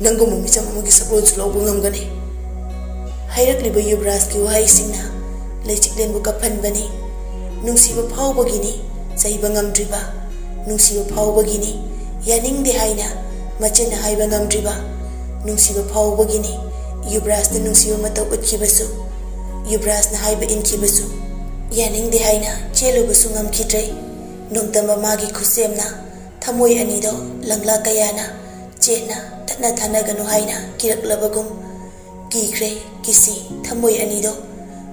ꯅꯪꯒꯨꯝꯕ ꯃꯤꯆꯝ ꯑꯃꯒꯤ ꯁꯛꯂꯣꯟꯁꯨ ꯂꯧꯕ ꯉꯝꯒꯅꯤ꯫ ꯍꯥꯏꯔꯛꯂꯤꯕ ꯌꯨꯕꯔꯥꯖꯀꯤ ꯋꯥꯍꯩꯁꯤꯡꯅ ꯂꯩꯆꯤꯛꯂꯦꯟꯕꯨ ꯀꯞꯍꯟꯕꯅꯤ꯫ ꯅꯨꯡꯁꯤꯕ ꯐꯥꯎꯕꯒꯤꯅꯤ ꯆꯩꯕ ꯉꯝꯗ꯭ꯔꯤꯕ, ꯅꯨꯡꯁꯤꯕ ꯐꯥꯎꯕꯒꯤꯅꯤ ꯌꯥꯅꯤꯡꯗꯦ ꯍꯥꯏꯅ ꯃꯆꯤꯟꯅ ꯍꯥꯏꯕ ꯉꯝꯗ꯭ꯔꯤꯕ, ꯅꯨꯡꯁꯤꯕ ꯐꯥꯎꯕꯒꯤꯅꯤ ꯌꯨꯕꯔꯥꯖꯅ ꯅꯨꯡꯁꯤꯕ ꯃꯇꯧ ꯎꯠꯈꯤꯕꯁꯨ, ꯌꯨꯕꯔꯥꯖꯅ ꯍꯥꯏꯕ ꯏꯟꯈꯤꯕꯁꯨ꯫ ꯌꯥꯅꯤꯡꯗꯦ ꯍꯥꯏꯅ ꯆꯦꯜꯂꯨꯕꯁꯨ ꯉꯝꯈꯤꯗ꯭ꯔꯦ꯫ ꯅꯣꯡꯗꯝꯕ ꯃꯥꯒꯤ ꯈꯨꯠꯁꯦꯝꯅ ꯊꯃꯣꯏ ꯑꯅꯤꯗꯣ ꯂꯪꯂꯥ ꯀꯌꯥꯅ ꯆꯦꯠꯅ ꯇꯠꯅ ꯊꯥꯅꯒꯅꯨ ꯍꯥꯏꯅ ꯀꯤꯔꯛꯂꯕꯒꯨꯝ, ꯀꯤꯈ꯭ꯔꯦ ꯀꯤꯁꯤ ꯊꯃꯣꯏ ꯑꯅꯤꯗꯣ꯫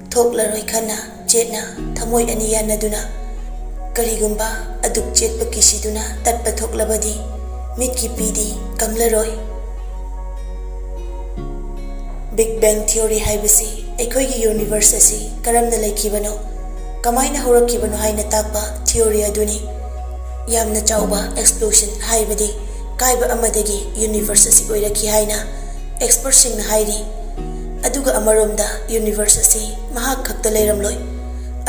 ꯊꯣꯛꯂꯔꯣꯏ ꯈꯟꯅ ꯆꯦꯠꯅ ꯊꯃꯣꯏ ꯑꯅꯤ ꯌꯥꯟꯅꯗꯨꯅ, ꯀꯔꯤꯒꯨꯝꯕ ꯑꯗꯨꯛ ꯆꯦꯠꯄ ꯀꯤꯁꯤꯗꯨꯅ ꯇꯠꯄ ꯊꯣꯛꯂꯕꯗꯤ ꯃꯤꯠꯀꯤ ꯄꯤꯗꯤ ꯀꯪꯂꯔꯣꯏ꯫ ꯕꯤꯒ ꯕꯦꯡ ꯊꯤꯑꯣꯔꯤ ꯍꯥꯏꯕꯁꯤ ꯑꯩꯈꯣꯏꯒꯤ ꯌꯨꯅꯤꯚꯔꯁ ꯑꯁꯤ ꯀꯔꯝꯅ ꯂꯩꯈꯤꯕꯅꯣ, ꯀꯃꯥꯏꯅ ꯍꯧꯔꯛꯈꯤꯕꯅꯣ ꯍꯥꯏꯅ ꯇꯥꯛꯄ ꯊꯤꯑꯣꯔꯤ ꯑꯗꯨꯅꯤ꯫ ꯌꯥꯝꯅ ꯆꯥꯎꯕ ꯑꯦꯛꯁꯄ꯭ꯂꯣꯁꯟ ꯍꯥꯏꯕꯗꯤ ꯀꯥꯏꯕ ꯑꯃꯗꯒꯤ ꯌꯨꯅꯤꯚꯔꯁ ꯑꯁꯤ ꯑꯣꯏꯔꯛꯈꯤ ꯍꯥꯏꯅ ꯑꯦꯛꯁꯄꯔꯠꯁꯤꯡꯅ ꯍꯥꯏꯔꯤ꯫ ꯑꯗꯨꯒ ꯑꯃꯔꯣꯝꯗ ꯌꯨꯅꯤꯚꯔꯁ ꯑꯁꯤ ꯃꯍꯥꯛ ꯈꯛꯇ ꯂꯩꯔꯝꯂꯣꯏ꯫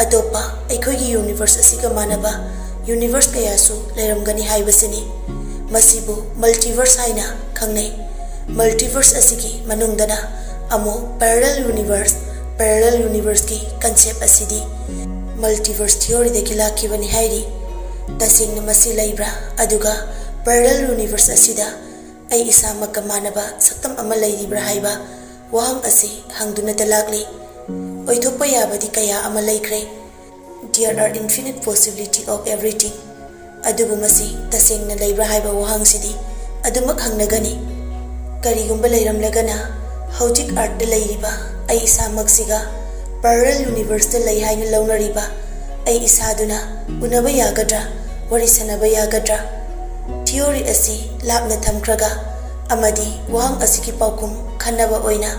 ꯑꯇꯣꯞꯄ ꯑꯩꯈꯣꯏꯒꯤ ꯌꯨꯅꯤꯚꯔꯁ ꯑꯁꯤꯒ ꯃꯥꯟꯅꯕ ꯌꯨꯅꯤꯚꯔꯁ ꯀꯌꯥꯁꯨ ꯂꯩꯔꯝꯒꯅꯤ ꯍꯥꯏꯕꯁꯤꯅꯤ꯫ ꯃꯁꯤꯕꯨ ꯃꯜꯇꯤꯚꯔꯁ ꯍꯥꯏꯅ ꯈꯪꯅꯩ꯫ ꯃꯜꯇꯤꯚꯔꯁ ꯑꯁꯤꯒꯤ ꯃꯅꯨꯡꯗꯅ ꯑꯃꯨꯛ ꯄꯦꯔꯂꯦꯜ ꯌꯨꯅꯤꯚꯔꯁ, ꯄꯦꯔꯂꯦꯜ ꯌꯨꯅꯤꯚꯔꯁꯀꯤ ꯀꯟꯁꯦꯞ ꯑꯁꯤꯗꯤ ꯃꯜꯇꯤꯚꯔꯁ ꯊꯤꯑꯣꯔꯤꯗꯒꯤ ꯂꯥꯛꯈꯤꯕꯅꯤ ꯍꯥꯏꯔꯤ꯫ ꯇꯁꯦꯡꯅ ꯃꯁꯤ ꯂꯩꯕ꯭ꯔꯥ? ꯑꯗꯨꯒ ꯄꯦꯔꯂꯦꯜ ꯌꯨꯅꯤꯚꯔꯁ ꯑꯁꯤꯗ ꯑꯩ ꯏꯁꯥꯃꯛꯀ ꯃꯥꯟꯅꯕ ꯁꯛꯇꯝ ꯑꯃ ꯂꯩꯔꯤꯕ꯭ꯔꯥ ꯍꯥꯏꯕ ꯋꯥꯍꯪ ꯑꯁꯤ ꯍꯪꯗꯨꯅꯇ ꯂꯥꯛꯂꯤ꯫ ꯑꯣꯏꯊꯣꯛꯄ ꯌꯥꯕꯗꯤ ꯀꯌꯥ ꯑꯃ ꯂꯩꯈ꯭ꯔꯦ꯫ There are infinite possibility of everything꯫ ꯑꯗꯨꯕꯨ ꯃꯁꯤ ꯇꯁꯦꯡꯅ ꯂꯩꯕ꯭ꯔꯥ ꯍꯥꯏꯕ ꯋꯥꯍꯪꯁꯤꯗꯤ ꯑꯗꯨꯃꯛ ꯍꯪꯅꯒꯅꯤ꯫ ꯀꯔꯤꯒꯨꯝꯕ ꯂꯩꯔꯝꯂꯒꯅ, ꯍꯧꯖꯤꯛ ꯑꯥꯔꯠꯇ ꯂꯩꯔꯤꯕ ꯑꯩ ꯏꯁꯥꯃꯛꯁꯤꯒ ꯄꯦꯔꯂꯦꯜ ꯌꯨꯅꯤꯚꯔꯁꯇ ꯂꯩ ꯍꯥꯏꯅ ꯂꯧꯅꯔꯤꯕ ꯑꯩ ꯏꯁꯥꯗꯨꯅ ꯎꯅꯕ ꯌꯥꯒꯗ꯭ꯔꯥ, ꯋꯥꯔꯤ ꯁꯥꯟꯅꯕ ꯌꯥꯒꯗ꯭ꯔꯥ? ꯊꯤꯑꯣꯔꯤ ꯑꯁꯤ ꯂꯥꯞꯅ ꯊꯝꯈ꯭ꯔꯒ ꯑꯃꯗꯤ ꯋꯥꯍꯪ ꯑꯁꯤꯒꯤ ꯄꯥꯎꯈꯨꯝ ꯈꯟꯅꯕ ꯑꯣꯏꯅ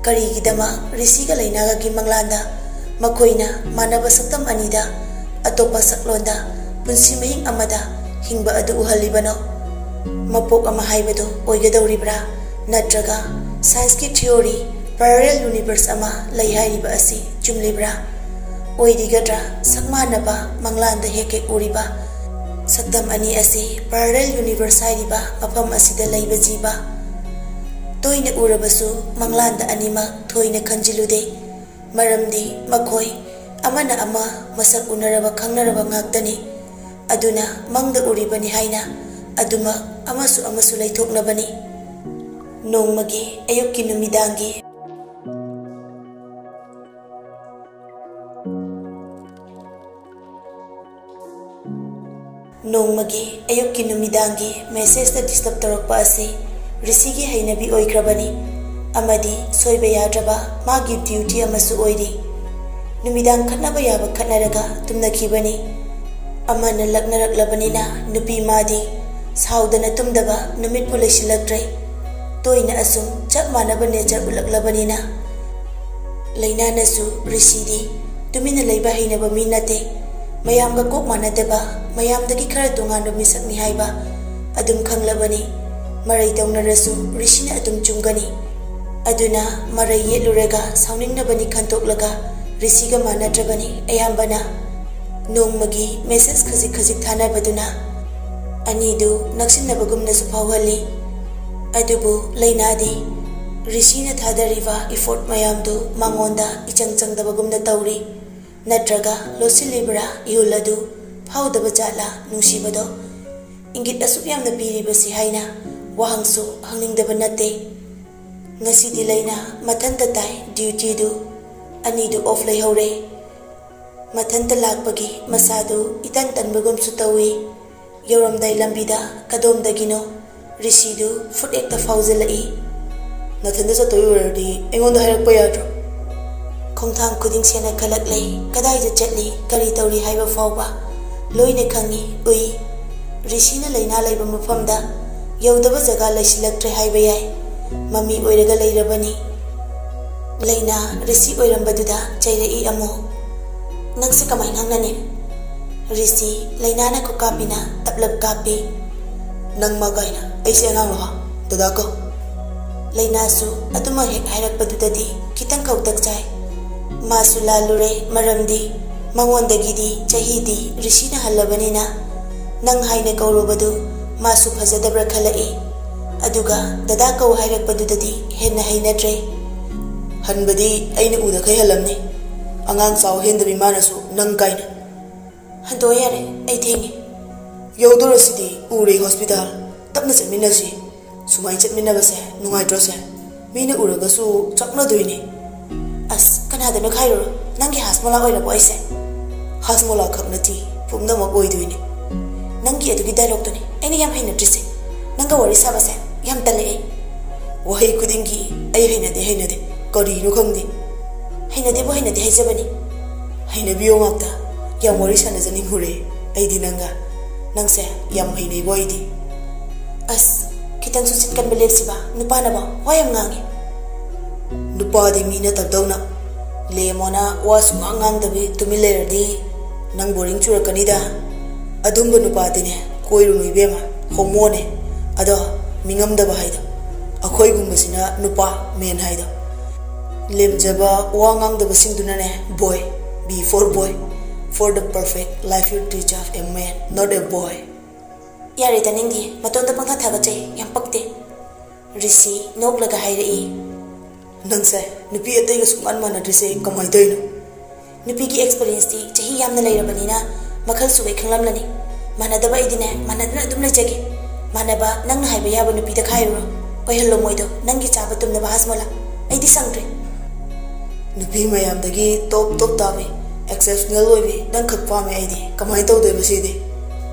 ꯀꯔꯤꯒꯤꯗꯃꯛ ꯔꯤꯁꯤꯒ ꯂꯩꯅꯥꯒꯒꯤ ꯃꯪꯂꯥꯟꯗ ꯃꯈꯣꯏꯅ ꯃꯥꯟꯅꯕ ꯁꯛꯇꯝ ꯑꯅꯤꯗ ꯑꯇꯣꯞꯄ ꯁꯛꯂꯣꯟꯗ ꯄꯨꯟꯁꯤ ꯃꯍꯤꯡ ꯑꯃꯗ ꯍꯤꯡꯕ ꯑꯗꯨ ꯎꯍꯜꯂꯤꯕꯅꯣ? ꯃꯄꯣꯛ ꯑꯃ ꯍꯥꯏꯕꯗꯨ ꯑꯣꯏꯒꯗꯧꯔꯤꯕ꯭ꯔꯥ? ꯅꯠꯇ꯭ꯔꯒ ꯁꯥꯏꯟꯁꯀꯤ ꯊꯤꯑꯣꯔꯤ ꯄꯦꯔꯂꯦꯜ ꯌꯨꯅꯤꯚꯔꯁ ꯑꯃ ꯂꯩ ꯍꯥꯏꯔꯤꯕ ꯑꯁꯤ ꯆꯨꯝꯂꯤꯕ꯭ꯔꯥ? ꯑꯣꯏꯔꯤꯒꯗ꯭ꯔꯥ ꯁꯛ ꯃꯥꯟꯅꯕ ꯃꯪꯂꯥꯟꯗ ꯍꯦꯛ ꯍꯦꯛ ꯎꯔꯤꯕ ꯁꯛꯇꯝ ꯑꯅꯤ ꯑꯁꯤ parallel universe ꯍꯥꯏꯔꯤꯕ ꯃꯐꯝ ꯑꯁꯤꯗ ꯂꯩꯕ ꯖꯤꯕ? ꯇꯣꯏꯅ ꯎꯔꯕꯁꯨ ꯃꯪꯂꯥꯟꯗ ꯑꯅꯤꯃꯛ ꯊꯣꯏꯅ ꯈꯟꯖꯤꯜꯂꯨꯗꯦ꯫ ꯃꯔꯝꯗꯤ ꯃꯈꯣꯏ ꯑꯃꯅ ꯑꯃ ꯃꯁꯛ ꯎꯅꯔꯕ ꯈꯪꯅꯔꯕ ꯉꯥꯛꯇꯅꯤ꯫ ꯑꯗꯨꯅ ꯃꯪꯗ ꯎꯔꯤꯕꯅꯤ ꯍꯥꯏꯅ ꯑꯗꯨꯃꯛ ꯑꯃꯁꯨ ꯑꯃꯁꯨ ꯂꯩꯊꯣꯛꯅꯕꯅꯤ꯫ ꯅꯣꯡꯃꯒꯤ ꯑꯌꯨꯛꯀꯤ ꯅꯨꯃꯤꯗꯥꯡꯒꯤ ꯅꯣꯡꯃꯒꯤ ꯑꯌꯨꯛꯀꯤ ꯅꯨꯃꯤꯗꯥꯡꯒꯤ message ꯇ disturb ꯇꯧꯔꯛꯄ ꯑꯁꯤ ꯔꯤꯁꯤꯒꯤ ꯍꯩꯅꯕꯤ ꯑꯣꯏꯈ꯭ꯔꯕꯅꯤ ꯑꯃꯗꯤ ꯁꯣꯏꯕ ꯌꯥꯗ꯭ꯔꯕ ꯃꯥꯒꯤ duty ꯑꯃꯁꯨ ꯑꯣꯏꯔꯤ꯫ ꯅꯨꯃꯤꯗꯥꯡ ꯈꯠꯅꯕ ꯌꯥꯕ ꯈꯠꯅꯔꯒ ꯇꯨꯝꯅꯈꯤꯕꯅꯤ꯫ ꯑꯃꯅ ꯂꯛꯅꯔꯛꯂꯕꯅꯤꯅ ꯅꯨꯄꯤ ꯃꯥꯗꯤ ꯁꯥꯎꯗꯅ ꯇꯨꯝꯗꯕ ꯅꯨꯃꯤꯠꯄꯨ ꯂꯩꯁꯤꯜꯂꯛꯇ꯭ꯔꯦ꯫ ꯇꯣꯏꯅ ꯑꯁꯨꯝ ꯆꯞ ꯃꯥꯟꯅꯕ nature ꯎꯠꯂꯛꯂꯕꯅꯤꯅ ꯂꯩꯅꯥꯅꯁꯨ ꯔꯤꯁꯤꯗꯤ ꯇꯨꯃꯤꯟꯅ ꯂꯩꯕ ꯍꯩꯅꯕ ꯃꯤ ꯅꯠꯇꯦ꯫ ꯃꯌꯥꯝꯒ ꯀꯣꯛ ꯃꯥꯟꯅꯗꯕ, ꯃꯌꯥꯝꯗꯒꯤ ꯈꯔ ꯇꯣꯉꯥꯟꯕ ꯃꯤꯁꯛꯅꯤ ꯍꯥꯏꯕ ꯑꯗꯨꯝ ꯈꯪꯂꯕꯅꯤ꯫ ꯃꯔꯩ ꯇꯧꯅꯔꯁꯨ ꯔꯤꯁꯤꯅ ꯑꯗꯨꯝ ꯆꯨꯝꯒꯅꯤ꯫ ꯑꯗꯨꯅ ꯃꯔꯩ ꯌꯦꯠꯂꯨꯔꯒ ꯁꯥꯎꯅꯤꯡꯅꯕꯅꯤ ꯈꯟꯇꯣꯛꯂꯒ ꯔꯤꯁꯤꯒ ꯃꯥꯟꯅꯗ꯭ꯔꯕꯅꯤ ꯑꯌꯥꯝꯕꯅ꯫ ꯅꯣꯡꯃꯒꯤ message ꯈꯖꯤꯛ ꯈꯖꯤꯛ ꯊꯥꯅꯕꯗꯨꯅ ꯑꯅꯤꯗꯨ ꯅꯛꯁꯤꯟꯅꯕꯒꯨꯝꯅꯁꯨ ꯐꯥꯎꯍꯜꯂꯤ꯫ ꯑꯗꯨꯕꯨ ꯂꯩꯅꯥꯗꯤ ꯔꯤꯁꯤꯅ ꯊꯥꯗꯔꯤꯕ effort ꯃꯌꯥꯝꯗꯨ ꯃꯉꯣꯟꯗ ꯏꯆꯪ ꯆꯪꯗꯕꯒꯨꯝꯅ ꯇꯧꯔꯤ꯫ ꯅꯠꯇ꯭ꯔꯒ ꯂꯣꯠꯁꯤꯜꯂꯤꯕ꯭ꯔꯥ ꯏꯍꯨꯜ ꯑꯗꯨ ꯐꯥꯎꯗꯕ ꯖꯥꯠꯂꯥ ꯅꯨꯡꯁꯤꯕꯗꯣ? ꯏꯪꯒꯤꯠ ꯑꯁꯨꯛ ꯌꯥꯝꯅ ꯄꯤꯔꯤꯕꯁꯤ ꯍꯥꯏꯅ ꯋꯥꯍꯪꯁꯨ ꯍꯪꯅꯤꯡꯗꯕ ꯅꯠꯇꯦ꯫ ꯉꯁꯤꯗꯤ ꯂꯩꯅꯥ ꯃꯊꯟꯇ ꯇꯥꯏ duty ꯗꯨ꯫ ꯑꯅꯤꯗꯨ off ꯂꯩꯍꯧꯔꯦ꯫ ꯃꯊꯟꯇ ꯂꯥꯛꯄꯒꯤ ꯃꯁꯥꯗꯨ ꯏꯇꯟ ꯇꯟꯕꯒꯨꯝꯁꯨ ꯇꯧꯏ꯫ ꯌꯧꯔꯝꯗꯥꯏ ꯂꯝꯕꯤꯗ ꯀꯗꯣꯝꯗꯒꯤꯅꯣ ꯔꯤꯁꯤꯗꯨ ꯐꯨꯠ ꯍꯦꯛꯇ ꯐꯥꯎꯖꯤꯜꯂꯛꯏ꯫ ꯅꯊꯟꯗ ꯆꯠꯇꯣꯏ ꯑꯣꯏꯔꯗꯤ ꯑꯩꯉꯣꯟꯗ ꯍꯥꯏꯔꯛꯄ ꯌꯥꯗ꯭ꯔꯣ? ꯈꯣꯡꯊꯥꯡ ꯈꯨꯗꯤꯡ ꯁꯦꯟꯅ ꯈꯜꯂꯛꯂꯦ, ꯀꯗꯥꯏꯗ ꯆꯠꯂꯤ, ꯀꯔꯤ ꯇꯧꯔꯤ ꯍꯥꯏꯕ ꯐꯥꯎꯕ ꯂꯣꯏꯅ ꯈꯪꯏ, ꯎꯏ꯫ ꯔꯤꯁꯤꯅ ꯂꯩꯅꯥ ꯂꯩꯕ ꯃꯐꯝꯗ ꯌꯧꯗꯕ ꯖꯒꯥ ꯂꯩꯁꯤꯜꯂꯛꯇ꯭ꯔꯦ ꯍꯥꯏꯕ ꯌꯥꯏ꯫ ꯃꯃꯤ ꯑꯣꯏꯔꯒ ꯂꯩꯔꯕꯅꯤ꯫ ꯂꯩꯅꯥ ꯔꯤꯁꯤ ꯑꯣꯏꯔꯝꯕꯗꯨꯗ ꯆꯩꯔꯛꯏ ꯑꯃꯨꯛ꯫ "ꯅꯪꯁꯦ ꯀꯃꯥꯏꯅ ꯈꯪꯅꯅꯤ?" ꯔꯤꯁꯤ ꯂꯩꯅꯥꯅ ꯈꯨꯀꯥꯞꯄꯤꯅ ꯇꯞꯂꯞ ꯀꯥꯞꯄꯤ꯫ "ꯅꯪ ꯃꯥ ꯀꯥꯏꯅ? ꯑꯩꯁꯦ ꯑꯉꯥꯡꯂꯣ ꯍꯥ? ꯗꯗꯥ ꯀꯧ꯫" ꯂꯩꯅꯥꯁꯨ ꯑꯗꯨꯃꯛ ꯍꯦꯛ ꯍꯥꯏꯔꯛꯄꯗꯨꯗꯗꯤ ꯈꯤꯇꯪ ꯈꯧꯇꯛ ꯆꯥꯏ꯫ ꯃꯥꯁꯨ ꯂꯥꯜꯂꯨꯔꯦ, ꯃꯔꯝꯗꯤ ꯃꯉꯣꯟꯗꯒꯤꯗꯤ ꯆꯍꯤꯗꯤ ꯔꯤꯁꯤꯅ ꯍꯜꯂꯕꯅꯤꯅ ꯅꯪ ꯍꯥꯏꯅ ꯀꯧꯔꯨꯕꯗꯨ ꯃꯥꯁꯨ ꯐꯖꯗꯕ꯭ꯔꯥ ꯈꯜꯂꯛꯏ꯫ ꯑꯗꯨꯒ ꯗꯗꯥ ꯀꯧ ꯍꯥꯏꯔꯛꯄꯗꯨꯗꯗꯤ ꯍꯦꯟꯅ ꯍꯩꯅꯗ꯭ꯔꯦ꯫ ꯍꯟꯕꯗꯤ ꯑꯩꯅ ꯎꯗꯈꯩ ꯍꯜꯂꯝꯅꯤ꯫ ꯑꯉꯥꯡ ꯆꯥꯎ ꯍꯦꯟꯗꯕꯤ ꯃꯥꯅꯁꯨ ꯅꯪ ꯀꯥꯏꯅ꯫ ꯍꯟꯗꯣꯛꯑꯣ ꯌꯥꯔꯦ, ꯑꯩ ꯊꯦꯡꯉꯦ꯫ ꯌꯧꯗꯣꯔꯁꯤꯗꯤ ꯎꯔꯦ ꯍꯣꯁꯄꯤꯇꯥꯜ꯫ ꯇꯞꯅ ꯆꯠꯃꯤꯟꯅꯁꯤ꯫ ꯁꯨꯃꯥꯏꯅ ꯆꯠꯃꯤꯟꯅꯕꯁꯦ ꯅꯨꯡꯉꯥꯏꯇ꯭ꯔꯣꯁꯦ? ꯃꯤꯅ ꯎꯔꯒꯁꯨ ꯆꯥꯛꯅꯗꯣꯏꯅꯦ꯫ ꯑꯁ, ꯀꯅꯥꯗꯅꯣ ꯈꯥꯏꯔꯨꯔꯣ? ꯅꯪꯒꯤ ꯍꯥꯁꯃꯣꯂꯥ ꯑꯣꯏꯔꯕꯣ ꯑꯩꯁꯦ? ꯍꯥꯁꯃꯣꯂꯥ ꯈꯛ ꯅꯠꯇꯦ, ꯄꯨꯝꯅꯃꯛ ꯑꯣꯏꯗꯣꯏꯅꯦ꯫ ꯅꯪꯒꯤ ꯑꯗꯨꯒꯤ ꯗꯥꯏꯂꯣꯛꯇꯨꯅꯦ ꯑꯩꯅ ꯌꯥꯝ ꯍꯩꯅꯗ꯭ꯔꯤꯁꯦ꯫ ꯅꯪꯒ ꯋꯥꯔꯤ ꯁꯥꯕꯁꯦ ꯌꯥꯝ ꯇꯜꯂꯦ ꯑꯩ꯫ ꯋꯥꯍꯩ ꯈꯨꯗꯤꯡꯒꯤ "ꯑꯩ ꯍꯩꯅꯗꯦ, ꯍꯩꯅꯗꯦ", ꯀꯔꯤꯅꯣ ꯈꯪꯗꯦ꯫ ꯍꯩꯅꯗꯦꯕꯨ ꯍꯩꯅꯗꯦ ꯍꯥꯏꯖꯕꯅꯤ꯫ ꯍꯩꯅꯕꯤꯌꯣ ꯉꯥꯛꯇ꯫ ꯌꯥꯝ ꯋꯥꯔꯤ ꯁꯥꯟꯅꯖꯅꯤꯡꯉꯨꯔꯦ ꯑꯩꯗꯤ ꯅꯪꯒ꯫ ꯅꯪꯁꯦ ꯌꯥꯝ ꯍꯩꯅꯩꯕꯣ ꯑꯩꯗꯤ꯫ ꯑꯁ, ꯈꯤꯇꯪꯁꯨ ꯆꯤꯟ ꯀꯟꯕ ꯂꯦꯞꯁꯤꯕ, ꯅꯨꯄꯥꯅꯕ ꯋꯥ ꯌꯥꯝ ꯉꯥꯡꯉꯦ꯫ ꯅꯨꯄꯥꯗꯤ ꯃꯤ ꯅꯠꯇꯕꯗꯧꯅ ꯂꯦꯝꯃꯣꯅ ꯋꯥ ꯁꯨꯡꯉꯥꯡ ꯉꯥꯡꯗꯕꯤ ꯇꯨꯃꯤꯟ ꯂꯩꯔꯗꯤ ꯅꯪ ꯕꯣꯔꯤꯡ ꯆꯨꯔꯛꯀꯅꯤꯗ꯫ ꯑꯗꯨꯝꯕ ꯅꯨꯄꯥꯗꯤꯅꯦ ꯀꯣꯏꯔꯨꯅꯨ ꯏꯕꯦꯝꯃ, ꯍꯣꯃꯣꯅꯦ꯫ ꯑꯗꯣ ꯃꯤꯉꯝꯗꯕ ꯍꯥꯏꯗꯣ, ꯑꯩꯈꯣꯏꯒꯨꯝꯕꯁꯤꯅ ꯅꯨꯄꯥ, ꯃꯦꯟ ꯍꯥꯏꯗꯣ꯫ ꯂꯦꯝꯖꯕ ꯋꯥ ꯉꯥꯡꯗꯕꯁꯤꯡꯗꯨꯅꯅꯦ ꯕꯣꯏ꯫ Be for boy, for the perfect life you deserve a man, not a boy. ꯌꯥꯔꯦ, ꯇꯥꯅꯤꯡꯗꯦ꯫ ꯃꯇꯣꯟꯗ ꯄꯪꯊꯥ ꯊꯥꯒꯠꯆꯩ, ꯌꯥꯝ ꯄꯛꯇꯦ꯫ ꯔꯤꯁꯤ ꯅꯣꯛꯂꯒ ꯍꯥꯏꯔꯛꯏ꯫ ꯅꯪꯁꯦ ꯅꯨꯄꯤ ꯑꯇꯩꯒ ꯁꯨꯡꯃꯥꯟ ꯃꯥꯟꯅꯗ꯭ꯔꯤꯁꯦ ꯀꯃꯥꯏꯅ ꯇꯧꯔꯤꯅꯣ? ꯅꯨꯄꯤꯒꯤ ꯑꯦꯛꯁꯄꯤꯔꯤꯌꯦꯟꯁꯇꯤ ꯆꯍꯤ ꯌꯥꯝꯅ ꯂꯩꯔꯕꯅꯤꯅ ꯃꯈꯜ ꯁꯨꯕꯩ ꯈꯪꯂꯝꯂꯅꯤ꯫ ꯃꯥꯟꯅꯗꯕ ꯑꯩꯗꯤꯅꯦ, ꯃꯥꯟꯅꯗꯅ ꯑꯗꯨꯝ ꯂꯩꯖꯒꯦ꯫ ꯃꯥꯟꯅꯕ ꯅꯪꯅ ꯍꯥꯏꯕ ꯌꯥꯕ ꯅꯨꯄꯤꯗ ꯈꯥꯏꯔꯨꯔꯣ꯫ ꯑꯣꯏꯍꯜꯂꯣ ꯃꯣꯏꯗꯣ ꯅꯪꯒꯤ ꯆꯥꯕ ꯇꯨꯝꯅꯕ ꯍꯥꯖꯃꯣꯂꯥ꯫ ꯑꯩꯗꯤ ꯁꯪꯗ꯭ꯔꯦ꯫ ꯅꯨꯄꯤ ꯃꯌꯥꯝꯗꯒꯤ ꯇꯣꯞ ꯇꯣꯞ ꯇꯥꯕꯤ, ꯑꯦꯛꯁꯦꯞꯁꯅꯦꯜ ꯑꯣꯏꯕꯤ ꯅꯪ ꯈꯛ ꯄꯥꯝꯃꯦ ꯑꯩꯗꯤ꯫ ꯀꯃꯥꯏꯅ ꯇꯧꯗꯣꯏꯕ ꯁꯤꯗꯤ?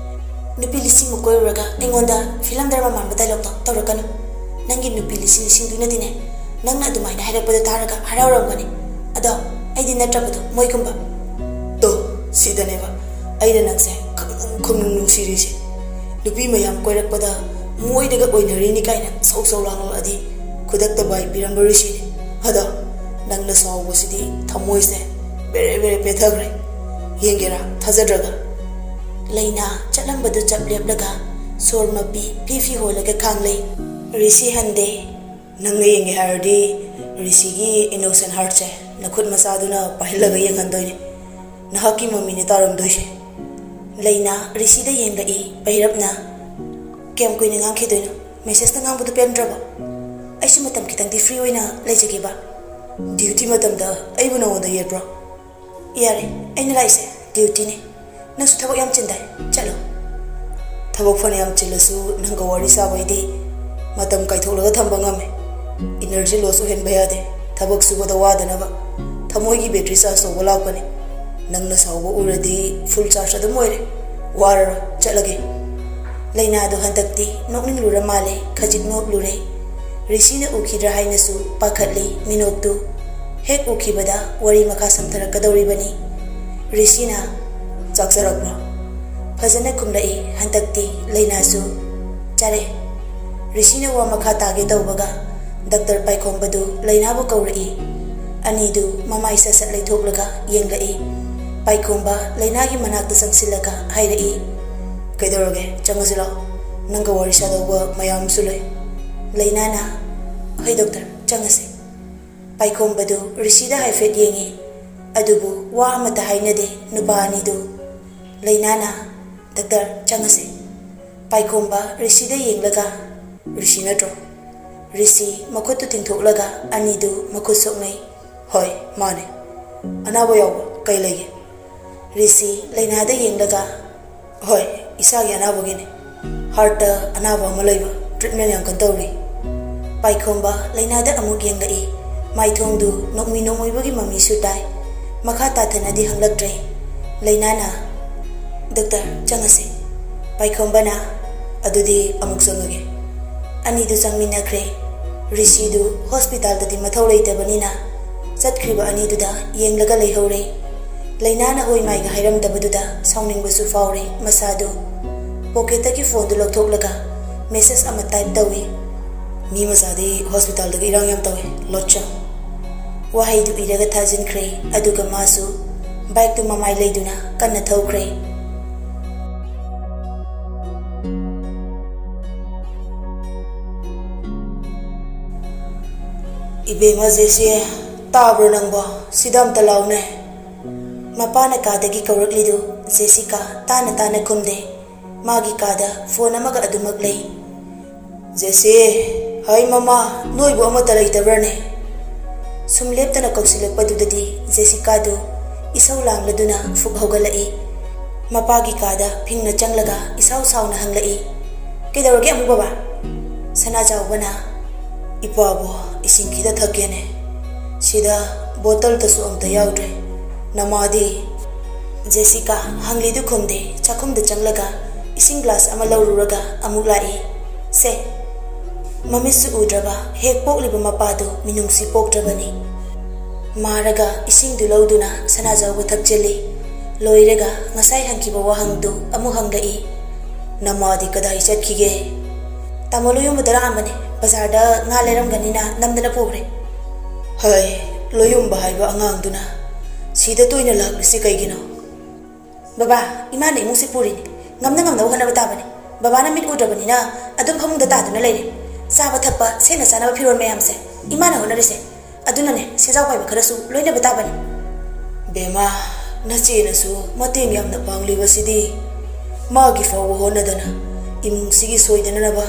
ꯅꯨꯄꯤ ꯂꯤꯁꯤꯡꯃꯨꯛ ꯀꯣꯏꯔꯨꯔꯒ ꯑꯩꯉꯣꯟꯗ ꯐꯤꯂꯝ ꯗ꯭ꯔꯃꯥ ꯃꯥꯟꯕ ꯗꯥꯏꯂꯣꯛꯇꯣ ꯇꯧꯔꯛꯀꯅꯨ꯫ ꯅꯪꯒꯤ ꯅꯨꯄꯤ ꯂꯤꯁꯤꯡ ꯂꯤꯁꯤꯡꯗꯨꯅꯗꯤꯅꯦ, ꯅꯪꯅ ꯑꯗꯨꯃꯥꯏꯅ ꯍꯥꯏꯔꯛꯄꯗꯣ ꯇꯥꯔꯒ ꯍꯔꯥꯎꯔꯝꯒꯅꯤ꯫ ꯑꯗꯣ ꯑꯩꯗꯤ ꯅꯠꯇ꯭ꯔꯕꯗꯣ ꯃꯣꯏꯒꯨꯝꯕ꯫ ꯇꯣ, ꯁꯤꯗꯅꯦꯕ ꯑꯩꯅ ꯅꯪꯁꯦ ꯈꯪꯅꯨꯡ ꯈꯪꯅꯨꯡ ꯅꯨꯡꯁꯤꯔꯤꯁꯦ꯫ ꯅꯨꯄꯤ ꯃꯌꯥꯝ ꯀꯣꯏꯔꯛꯄꯗ ꯃꯣꯏꯅꯒ ꯑꯣꯏꯅꯔꯤꯅꯤ ꯀꯥꯏꯅ ꯁꯧ ꯁꯧ ꯂꯥꯡꯂꯛꯑꯗꯤ ꯈꯨꯗꯛꯇ ꯕꯥꯏ ꯄꯤꯔꯝꯕ ꯔꯤꯁꯤꯅꯤ꯫ ꯑꯗꯣ ꯅꯪꯅ ꯁꯥꯎꯕꯁꯤꯗꯤ ꯊꯃꯣꯏꯁꯦ ꯕꯦꯔꯦ ꯕꯦꯔꯦ ꯄꯦꯊꯈ꯭ꯔꯦ꯫ ꯌꯦꯡꯒꯦꯔꯥ ꯊꯥꯖꯗ꯭ꯔꯒ? ꯂꯩꯅꯥ ꯆꯠꯂꯝꯕꯗꯨ ꯆꯞ ꯂꯦꯞꯂꯒ ꯁꯣꯔ ꯃꯄꯤ ꯐꯤ ꯐꯤ ꯍꯣꯜꯂꯒ ꯈꯥꯡꯂꯩ꯫ ꯔꯤꯁꯤ ꯍꯟꯗꯦ꯫ ꯅꯪꯅ ꯌꯦꯡꯒꯦ ꯍꯥꯏꯔꯗꯤ ꯔꯤꯁꯤꯒꯤ ꯏꯅꯣꯁꯦꯟ ꯍꯥꯔꯠꯁꯦ ꯅꯈꯨꯠ ꯃꯆꯥꯗꯨꯅ ꯄꯥꯏꯍꯜꯂꯒ ꯌꯦꯡꯍꯟꯗꯣꯏꯅꯦ꯫ ꯅꯍꯥꯛꯀꯤ ꯃꯃꯤꯅꯦ ꯇꯥꯔꯝꯗꯣꯏꯁꯦ꯫ ꯂꯩꯅꯥ ꯔꯤꯁꯤꯗ ꯌꯦꯡꯂꯛꯏ꯫ ꯚꯩꯔꯞꯅ, "ꯀꯌꯥꯝ ꯀꯨꯏꯅ ꯉꯥꯡꯈꯤꯗꯣꯏꯅꯣ? ꯃꯦꯁꯦꯖꯇ ꯉꯥꯡꯕꯗꯨ ꯄꯦꯟꯗ꯭ꯔꯕꯣ? ꯑꯩꯁꯨ ꯃꯇꯝ ꯈꯤꯇꯪꯗꯤ ꯐ꯭ꯔꯤ ꯑꯣꯏꯅ ꯂꯩꯖꯒꯦꯕ꯫ ꯗ꯭ꯌꯨꯇꯤ ꯃꯇꯝꯗ ꯑꯩꯕꯨ ꯅꯉꯣꯟꯗ ꯌꯦꯠꯄ꯭ꯔꯣ?" "ꯌꯥꯔꯦ, ꯑꯩꯅ ꯂꯥꯛꯏꯁꯦ ꯗ꯭ꯌꯨꯇꯤꯅꯦ꯫ ꯅꯪꯁꯨ ꯊꯕꯛ ꯌꯥꯝ ꯆꯤꯟꯗꯥꯏ꯫ ꯆꯠꯂꯣ꯫" "ꯊꯕꯛ ꯐꯅ ꯌꯥꯝ ꯆꯤꯜꯂꯁꯨ ꯅꯪꯒ ꯋꯥꯔꯤ ꯁꯥꯕꯩꯗꯤ ꯃꯇꯝ ꯀꯥꯏꯊꯣꯛꯂꯒ ꯊꯝꯕ ꯉꯝꯃꯦ꯫ ꯏꯅꯔꯖꯤ ꯂꯣꯁ ꯑꯣꯏꯍꯟꯕ ꯌꯥꯗꯦ꯫ ꯊꯕꯛ ꯁꯨꯕꯗ ꯋꯥꯗꯅꯕ ꯊꯃꯣꯏꯒꯤ ꯕꯦꯇ꯭ꯔꯤ ꯆꯥꯔꯖ ꯇꯧꯕ ꯂꯥꯛꯄꯅꯦ꯫ ꯅꯪꯅ ꯁꯥꯎꯕ ꯎꯔꯗꯤ ꯐꯨꯜ ꯆꯥꯔꯖ ꯑꯗꯨꯝ ꯑꯣꯏꯔꯦ꯫ ꯋꯥꯔꯔꯣꯏ, ꯆꯠꯂꯒꯦ꯫" ꯂꯩꯅꯥꯗꯨ ꯍꯟꯗꯛꯇꯤ ꯅꯣꯛꯅꯤꯡꯂꯨꯔ ꯃꯥꯜꯂꯦ꯫ ꯈꯖꯤꯛ ꯅꯣꯛꯂꯨꯔꯦ꯫ ꯔꯤꯁꯤꯅ ꯎꯈꯤꯗ꯭ꯔꯥ ꯍꯥꯏꯅꯁꯨ ꯄꯥꯈꯠꯂꯤ꯫ ꯃꯤꯅꯣꯛꯇꯨ ꯍꯦꯛ ꯎꯈꯤꯕꯗ ꯋꯥꯔꯤ ꯃꯈꯥ ꯁꯝꯊꯔꯛꯀꯗꯧꯔꯤꯕꯅꯤ꯫ ꯔꯤꯁꯤꯅ, "ꯆꯥꯛ ꯆꯥꯔꯛꯄ꯭ꯔꯣ?" ꯐꯖꯅ ꯈꯨꯝꯂꯛꯏ꯫ ꯍꯟꯗꯛꯇꯤ ꯂꯩꯅꯥꯁꯨ, "ꯆꯥꯔꯦ꯫" ꯔꯤꯁꯤꯅ ꯋꯥ ꯃꯈꯥ ꯇꯥꯒꯦ ꯇꯧꯕꯒ ꯗꯥꯛꯇꯔ ꯄꯥꯏꯈꯣꯝꯕꯗꯨ ꯂꯩꯅꯥꯕꯨ ꯀꯧꯔꯛꯏ꯫ ꯑꯅꯤꯗꯨ ꯃꯃꯥꯏ ꯁꯠ ꯁꯠ ꯂꯩꯊꯣꯛꯂꯒ ꯌꯦꯡꯂꯛꯏ꯫ ꯄꯥꯏꯈꯣꯝꯕ ꯂꯩꯅꯥꯒꯤ ꯃꯅꯥꯛꯇ ꯆꯪꯁꯤꯜꯂꯒ ꯍꯥꯏꯔꯛꯏ, "ꯀꯩꯗꯧꯔꯒꯦ? ꯆꯪꯉꯁꯤ ꯂꯥꯛꯑꯣ꯫ ꯅꯪꯒ ꯋꯥꯔꯤ ꯁꯥꯗꯧꯕ ꯃꯌꯥꯝ ꯑꯃꯁꯨ ꯂꯩ꯫" ꯂꯩꯅꯥꯅ, "ꯍꯣꯏ ꯗꯣꯛꯇꯔ, ꯆꯪꯉꯁꯤ꯫" ꯄꯥꯏꯈꯣꯝꯕꯗꯨ ꯔꯤꯁꯤꯗ ꯍꯥꯏꯐꯦꯠ ꯌꯦꯡꯉꯤ꯫ ꯑꯗꯨꯕꯨ ꯋꯥ ꯑꯃꯠꯇ ꯍꯥꯏꯅꯗꯦ ꯅꯨꯄꯥ ꯑꯅꯤꯗꯨ꯫ ꯂꯩꯅꯥꯅ, "ꯗꯥꯛꯇꯔ, ꯆꯪꯉꯁꯤ꯫" ꯄꯥꯏꯈꯣꯝꯕ ꯔꯤꯁꯤꯗ ꯌꯦꯡꯂꯒ, "ꯔꯤꯁꯤ ꯅꯠꯇ꯭ꯔꯣ?" ꯔꯤꯁꯤ ꯃꯈꯨꯠꯇꯨ ꯇꯤꯡꯊꯣꯛꯂꯒ ꯑꯅꯤꯗꯨ ꯃꯈꯨꯠ ꯁꯣꯛꯅꯩ꯫ "ꯍꯣꯏ, ꯃꯥꯅꯦ꯫ ꯑꯅꯥꯕ ꯌꯥꯎꯕ? ꯀꯩ ꯂꯩꯒꯦ?" ꯔꯤꯁꯤ ꯂꯩꯅꯥꯗ ꯌꯦꯡꯂꯒ, "ꯍꯣꯏ, ꯏꯁꯥꯒꯤ ꯑꯅꯥꯕꯒꯤꯅꯦ꯫ ꯍꯥꯔꯠꯇ ꯑꯅꯥꯕ ꯑꯃ ꯂꯩꯕ, ꯇ꯭ꯔꯤꯠꯃꯦꯟ ꯌꯥꯝ ꯀꯟꯅ ꯇꯧꯔꯤ꯫" ꯄꯥꯏꯈꯣꯝꯕ ꯂꯩꯅꯥꯗ ꯑꯃꯨꯛ ꯌꯦꯡꯂꯛꯏ꯫ ꯃꯥꯏꯊꯣꯡꯗꯨ ꯅꯣꯛꯃꯤ ꯅꯣꯛꯃꯤꯕꯒꯤ ꯃꯃꯤꯁꯨ ꯇꯥꯏ꯫ ꯃꯈꯥ ꯇꯥꯊꯅꯗꯤ ꯍꯪꯂꯛꯇ꯭ꯔꯦ꯫ ꯂꯩꯅꯥꯅ, "ꯗꯣꯛꯇꯔ, ꯆꯪꯉꯁꯤ꯫" ꯄꯥꯏꯈꯣꯝꯕꯅ, "ꯑꯗꯨꯗꯤ ꯑꯃꯨꯛ ꯆꯪꯉꯒꯦ꯫" ꯑꯅꯤꯗꯨ ꯆꯪꯃꯤꯟꯅꯈ꯭ꯔꯦ꯫ ꯔꯤꯁꯤꯗꯨ ꯍꯣꯁꯄꯤꯇꯥꯜꯗꯗꯤ ꯃꯊꯧ ꯂꯩꯇꯕꯅꯤꯅ ꯆꯠꯈ꯭ꯔꯤꯕ ꯑꯅꯤꯗꯨꯗ ꯌꯦꯡꯂꯒ ꯂꯩꯍꯧꯔꯦ꯫ ꯂꯩꯅꯥꯅ ꯍꯣꯏ ꯃꯥꯏꯒ ꯍꯥꯏꯔꯝꯗꯕꯗꯨꯗ ꯁꯥꯎꯅꯤꯡꯕꯁꯨ ꯐꯥꯎꯔꯦ ꯃꯁꯥꯗꯨ꯫ ꯄꯣꯀꯦꯠꯇꯒꯤ ꯐꯣꯟꯗꯨ ꯂꯧꯊꯣꯛꯂꯒ ꯃꯦꯁꯦꯖ ꯑꯃ ꯇꯥꯏꯞ ꯇꯧꯏ꯫ "ꯃꯤ ꯃꯆꯥꯗꯤ ꯍꯣꯁꯄꯤꯇꯥꯜꯗꯒ ꯏꯔꯥꯡ ꯌꯥꯝ ꯇꯧꯏ, ꯂꯣꯠꯆꯧ꯫" ꯋꯥꯍꯩꯗꯨ ꯏꯔꯒ ꯊꯥꯖꯤꯟꯈ꯭ꯔꯦ꯫ ꯑꯗꯨꯒ ꯃꯥꯁꯨ ꯕꯥꯏꯛꯇꯨ ꯃꯃꯥꯏ ꯂꯩꯗꯨꯅ ꯀꯟꯅ ꯊꯧꯈ꯭ꯔꯦ꯫ "ꯏꯕꯦꯝꯃ ꯖꯦꯁꯤ, ꯇꯥꯕ꯭ꯔꯣ ꯅꯪꯕꯣ? ꯁꯤꯗ ꯑꯝꯇ ꯂꯥꯎꯅꯦ꯫ ꯃꯄꯥꯅ ꯀꯥꯗꯒꯤ ꯀꯧꯔꯛꯂꯤꯗꯨ ꯖꯦꯁꯤꯀꯥ ꯇꯥꯅ ꯇꯥꯅ ꯈꯨꯝꯗꯦ꯫ ꯃꯥꯒꯤ ꯀꯥꯗ ꯐꯣꯟ ꯑꯃꯒ ꯑꯗꯨꯃꯛ ꯂꯩ꯫ "ꯖꯦꯁꯤ, ꯍꯥꯏ ꯃꯃꯥ, ꯅꯣꯏꯕꯨ ꯑꯃꯠꯇ ꯂꯩꯇꯕ꯭ꯔꯅꯦ?" ꯁꯨꯝ ꯂꯦꯞꯇꯅ ꯀꯧꯁꯤꯜꯂꯛꯄꯗꯨꯗꯗꯤ ꯖꯦꯁꯤꯀꯥꯗꯨ ꯏꯁꯧ ꯂꯥꯡꯂꯗꯨꯅ ꯐꯨꯛ ꯍꯧꯒꯠꯂꯛꯏ꯫ ꯃꯄꯥꯒꯤ ꯀꯥꯗ ꯐꯤꯡꯅ ꯆꯪꯂꯒ ꯏꯁꯥꯎ ꯁꯥꯎꯅ ꯍꯪꯂꯛꯏ, "ꯀꯩꯗꯧꯔꯒꯦ ꯑꯃꯨꯛ ꯕꯕꯥ?" ꯁꯅꯥꯖꯥꯎꯕꯅ, "ꯏꯄꯥꯕꯨ ꯏꯁꯤꯡ ꯈꯤꯇ ꯊꯛꯀꯦꯅꯦ꯫ ꯁꯤꯗ ꯕꯣꯇꯜꯗꯁꯨ ꯑꯝꯇ ꯌꯥꯎꯗ꯭ꯔꯦ꯫ ꯅꯃꯥꯗꯤ?" ꯖꯦꯁꯤꯀꯥ ꯍꯪꯂꯤꯗꯨ ꯈꯨꯝꯗꯦ, ꯆꯥꯛꯈꯨꯝꯗ ꯆꯪꯂꯒ ꯏꯁꯤꯡ ꯒ꯭ꯂꯥꯁ ꯑꯃ ꯂꯧꯔꯨꯔꯒ ꯑꯃꯨꯛ ꯂꯥꯛꯏ꯫ "ꯁꯦ꯫" ꯃꯃꯤꯠꯁꯨ ꯎꯗ꯭ꯔꯕ ꯍꯦꯛ ꯄꯣꯛꯂꯤꯕ ꯃꯄꯥꯗꯨ ꯃꯤꯅꯨꯡꯁꯤ ꯄꯣꯛꯇ꯭ꯔꯕꯅꯤ꯫ ꯃꯥꯔꯒ ꯏꯁꯤꯡꯗꯨ ꯂꯧꯗꯨꯅ ꯁꯅꯥꯖꯥꯎꯕ ꯊꯛꯆꯤꯜꯂꯤ꯫ ꯂꯣꯏꯔꯒ ꯉꯁꯥꯏ ꯍꯪꯈꯤꯕ ꯋꯥꯍꯪꯗꯨ ꯑꯃꯨꯛ ꯍꯪꯂꯛꯏ꯫ "ꯅꯃꯥꯗꯤ ꯀꯗꯥꯏ ꯆꯠꯈꯤꯒꯦ?" "ꯇꯥꯃꯣ ꯂꯣꯌꯨꯝꯕꯗ ꯂꯥꯛꯑꯝꯕꯅꯦ, ꯕꯖꯥꯔꯗ ꯉꯥ ꯂꯩꯔꯝꯒꯅꯤꯅ ꯅꯝꯗꯅ ꯄꯨꯈ꯭ꯔꯦ꯫" "ꯍꯩ, ꯂꯣꯌꯨꯝꯕ ꯍꯥꯏꯕ ꯑꯉꯥꯡꯗꯨꯅ ꯁꯤꯗ ꯇꯣꯏꯅ ꯂꯥꯛꯂꯤꯁꯤ ꯀꯩꯒꯤꯅꯣ?" "ꯕꯕꯥ, ꯏꯃꯥꯅ ꯏꯃꯨꯡꯁꯤ ꯄꯨꯔꯤꯅꯤ, ꯉꯝꯅ ꯉꯝꯅꯕ ꯍꯣꯠꯅꯕ ꯇꯥꯕꯅꯤ꯫ ꯕꯕꯥꯅ ꯃꯤꯠ ꯎꯗ꯭ꯔꯕꯅꯤꯅ ꯑꯗꯨꯝ ꯐꯃꯨꯡꯗ ꯇꯥꯗꯨꯅ ꯂꯩꯔꯦ꯫ ꯆꯥꯕ ꯊꯛꯄ, ꯁꯦꯠꯅ ꯆꯥꯅꯕ ꯐꯤꯔꯣꯜ ꯃꯌꯥꯝꯁꯦ ꯏꯃꯥꯅ ꯍꯣꯠꯅꯔꯤꯁꯦ꯫ ꯑꯗꯨꯅꯅꯦ, ꯁꯦꯟꯖꯥꯎ ꯄꯥꯏꯕ ꯈꯔꯁꯨ ꯂꯣꯏꯅꯕ ꯇꯥꯕꯅꯤ꯫" "ꯕꯦꯝꯃ, ꯅꯆꯦꯅꯁꯨ ꯃꯇꯦꯡ ꯌꯥꯝꯅ ꯄꯥꯡꯂꯤꯕꯁꯤꯗꯤ꯫ ꯃꯥꯒꯤ ꯐꯥꯎꯕ ꯍꯣꯠꯅꯗꯅ ꯏꯃꯨꯡꯁꯤꯒꯤ ꯁꯣꯏꯗꯅꯅꯕ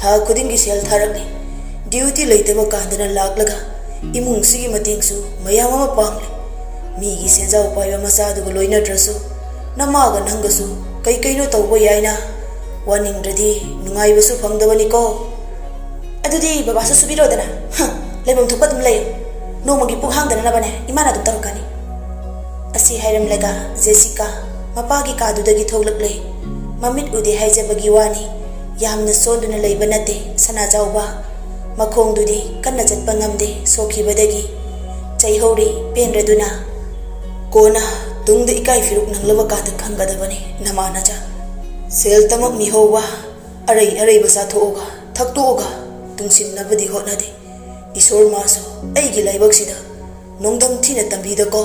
ꯊꯥ ꯈꯨꯗꯤꯡꯒꯤ ꯁꯦꯜ ꯊꯥꯔꯛꯂꯤ꯫ ꯗ꯭ꯌꯨꯇꯤ ꯂꯩꯇꯕ ꯀꯥꯟꯗꯅ ꯂꯥꯛꯂꯒ ꯏꯃꯨꯡꯁꯤꯒꯤ ꯃꯇꯦꯡꯁꯨ ꯃꯌꯥꯝ ꯑꯃ ꯄꯥꯡꯂꯤ꯫ ꯃꯤꯒꯤ ꯁꯦꯟꯖꯥꯎ ꯄꯥꯏꯕ ꯃꯆꯥꯗꯨꯒ ꯂꯣꯏꯅꯗ꯭ꯔꯁꯨ ꯅꯃꯥꯒ ꯅꯪꯒꯁꯨ ꯀꯩ ꯀꯩꯅꯣ ꯇꯧꯕ ꯌꯥꯏꯅ꯫ ꯋꯥꯅꯤꯡꯗ꯭ꯔꯗꯤ ꯅꯨꯡꯉꯥꯏꯕꯁꯨ ꯐꯪꯗꯕꯅꯤꯀꯣ꯫" "ꯑꯗꯨꯗꯤ ꯕꯕꯥꯁꯨ ꯁꯨꯕꯤꯔꯣꯗꯅ꯫ ꯍ, ꯂꯩꯐꯝ ꯊꯣꯛꯄ ꯑꯗꯨꯝ ꯂꯩꯌꯨ꯫ ꯅꯣꯡꯃꯒꯤ ꯄꯨꯛ ꯍꯥꯡꯗꯅꯅꯕꯅꯦ ꯏꯃꯥꯅ ꯑꯗꯨꯝ ꯇꯧꯔꯛꯀꯅꯤ꯫" ꯑꯁꯤ ꯍꯥꯏꯔꯝꯂꯒ ꯖꯦꯁꯤꯀꯥ ꯃꯄꯥꯒꯤ ꯀꯥꯗꯨꯗꯒꯤ ꯊꯣꯛꯂꯛꯂꯦ꯫ ꯃꯃꯤꯠ ꯎꯗꯦ ꯍꯥꯏꯖꯕꯒꯤ ꯋꯥꯅꯤ, ꯌꯥꯝꯅ ꯁꯣꯟꯗꯨꯅ ꯂꯩꯕ ꯅꯠꯇꯦ ꯁꯅꯥꯖꯥꯎꯕ꯫ ꯃꯈꯣꯡꯗꯨꯗꯤ ꯀꯟꯅ ꯆꯠꯄ ꯉꯝꯗꯦ ꯁꯣꯛꯈꯤꯕꯗꯒꯤ꯫ ꯆꯩꯍꯧꯔꯤ ꯄꯦꯟꯗ꯭ꯔꯗꯨꯅ꯫ "ꯀꯣꯟꯅ ꯇꯨꯡꯗ ꯏꯀꯥꯏ ꯐꯤꯔꯨꯛ ꯅꯪꯂꯕ ꯀꯥꯟꯗ ꯈꯪꯒꯗꯕꯅꯤ ꯅꯃꯥ ꯅꯆꯥ꯫ ꯁꯦꯜ ꯇꯃꯛ ꯃꯤꯍꯧꯕ, ꯑꯔꯩ ꯑꯔꯩꯕ ꯆꯥꯊꯣꯛꯑꯒ ꯊꯛꯇꯣꯛꯑꯒ ꯇꯨꯡꯁꯤꯟꯅꯕꯗꯤ ꯍꯣꯠꯅꯗꯦ꯫ ꯏꯁꯣꯔ ꯃꯥꯁꯨ ꯑꯩꯒꯤ ꯂꯥꯏꯕꯛꯁꯤꯗ ꯅꯣꯡꯗꯝ ꯊꯤꯅ ꯇꯝꯕꯤꯗꯀꯣ꯫"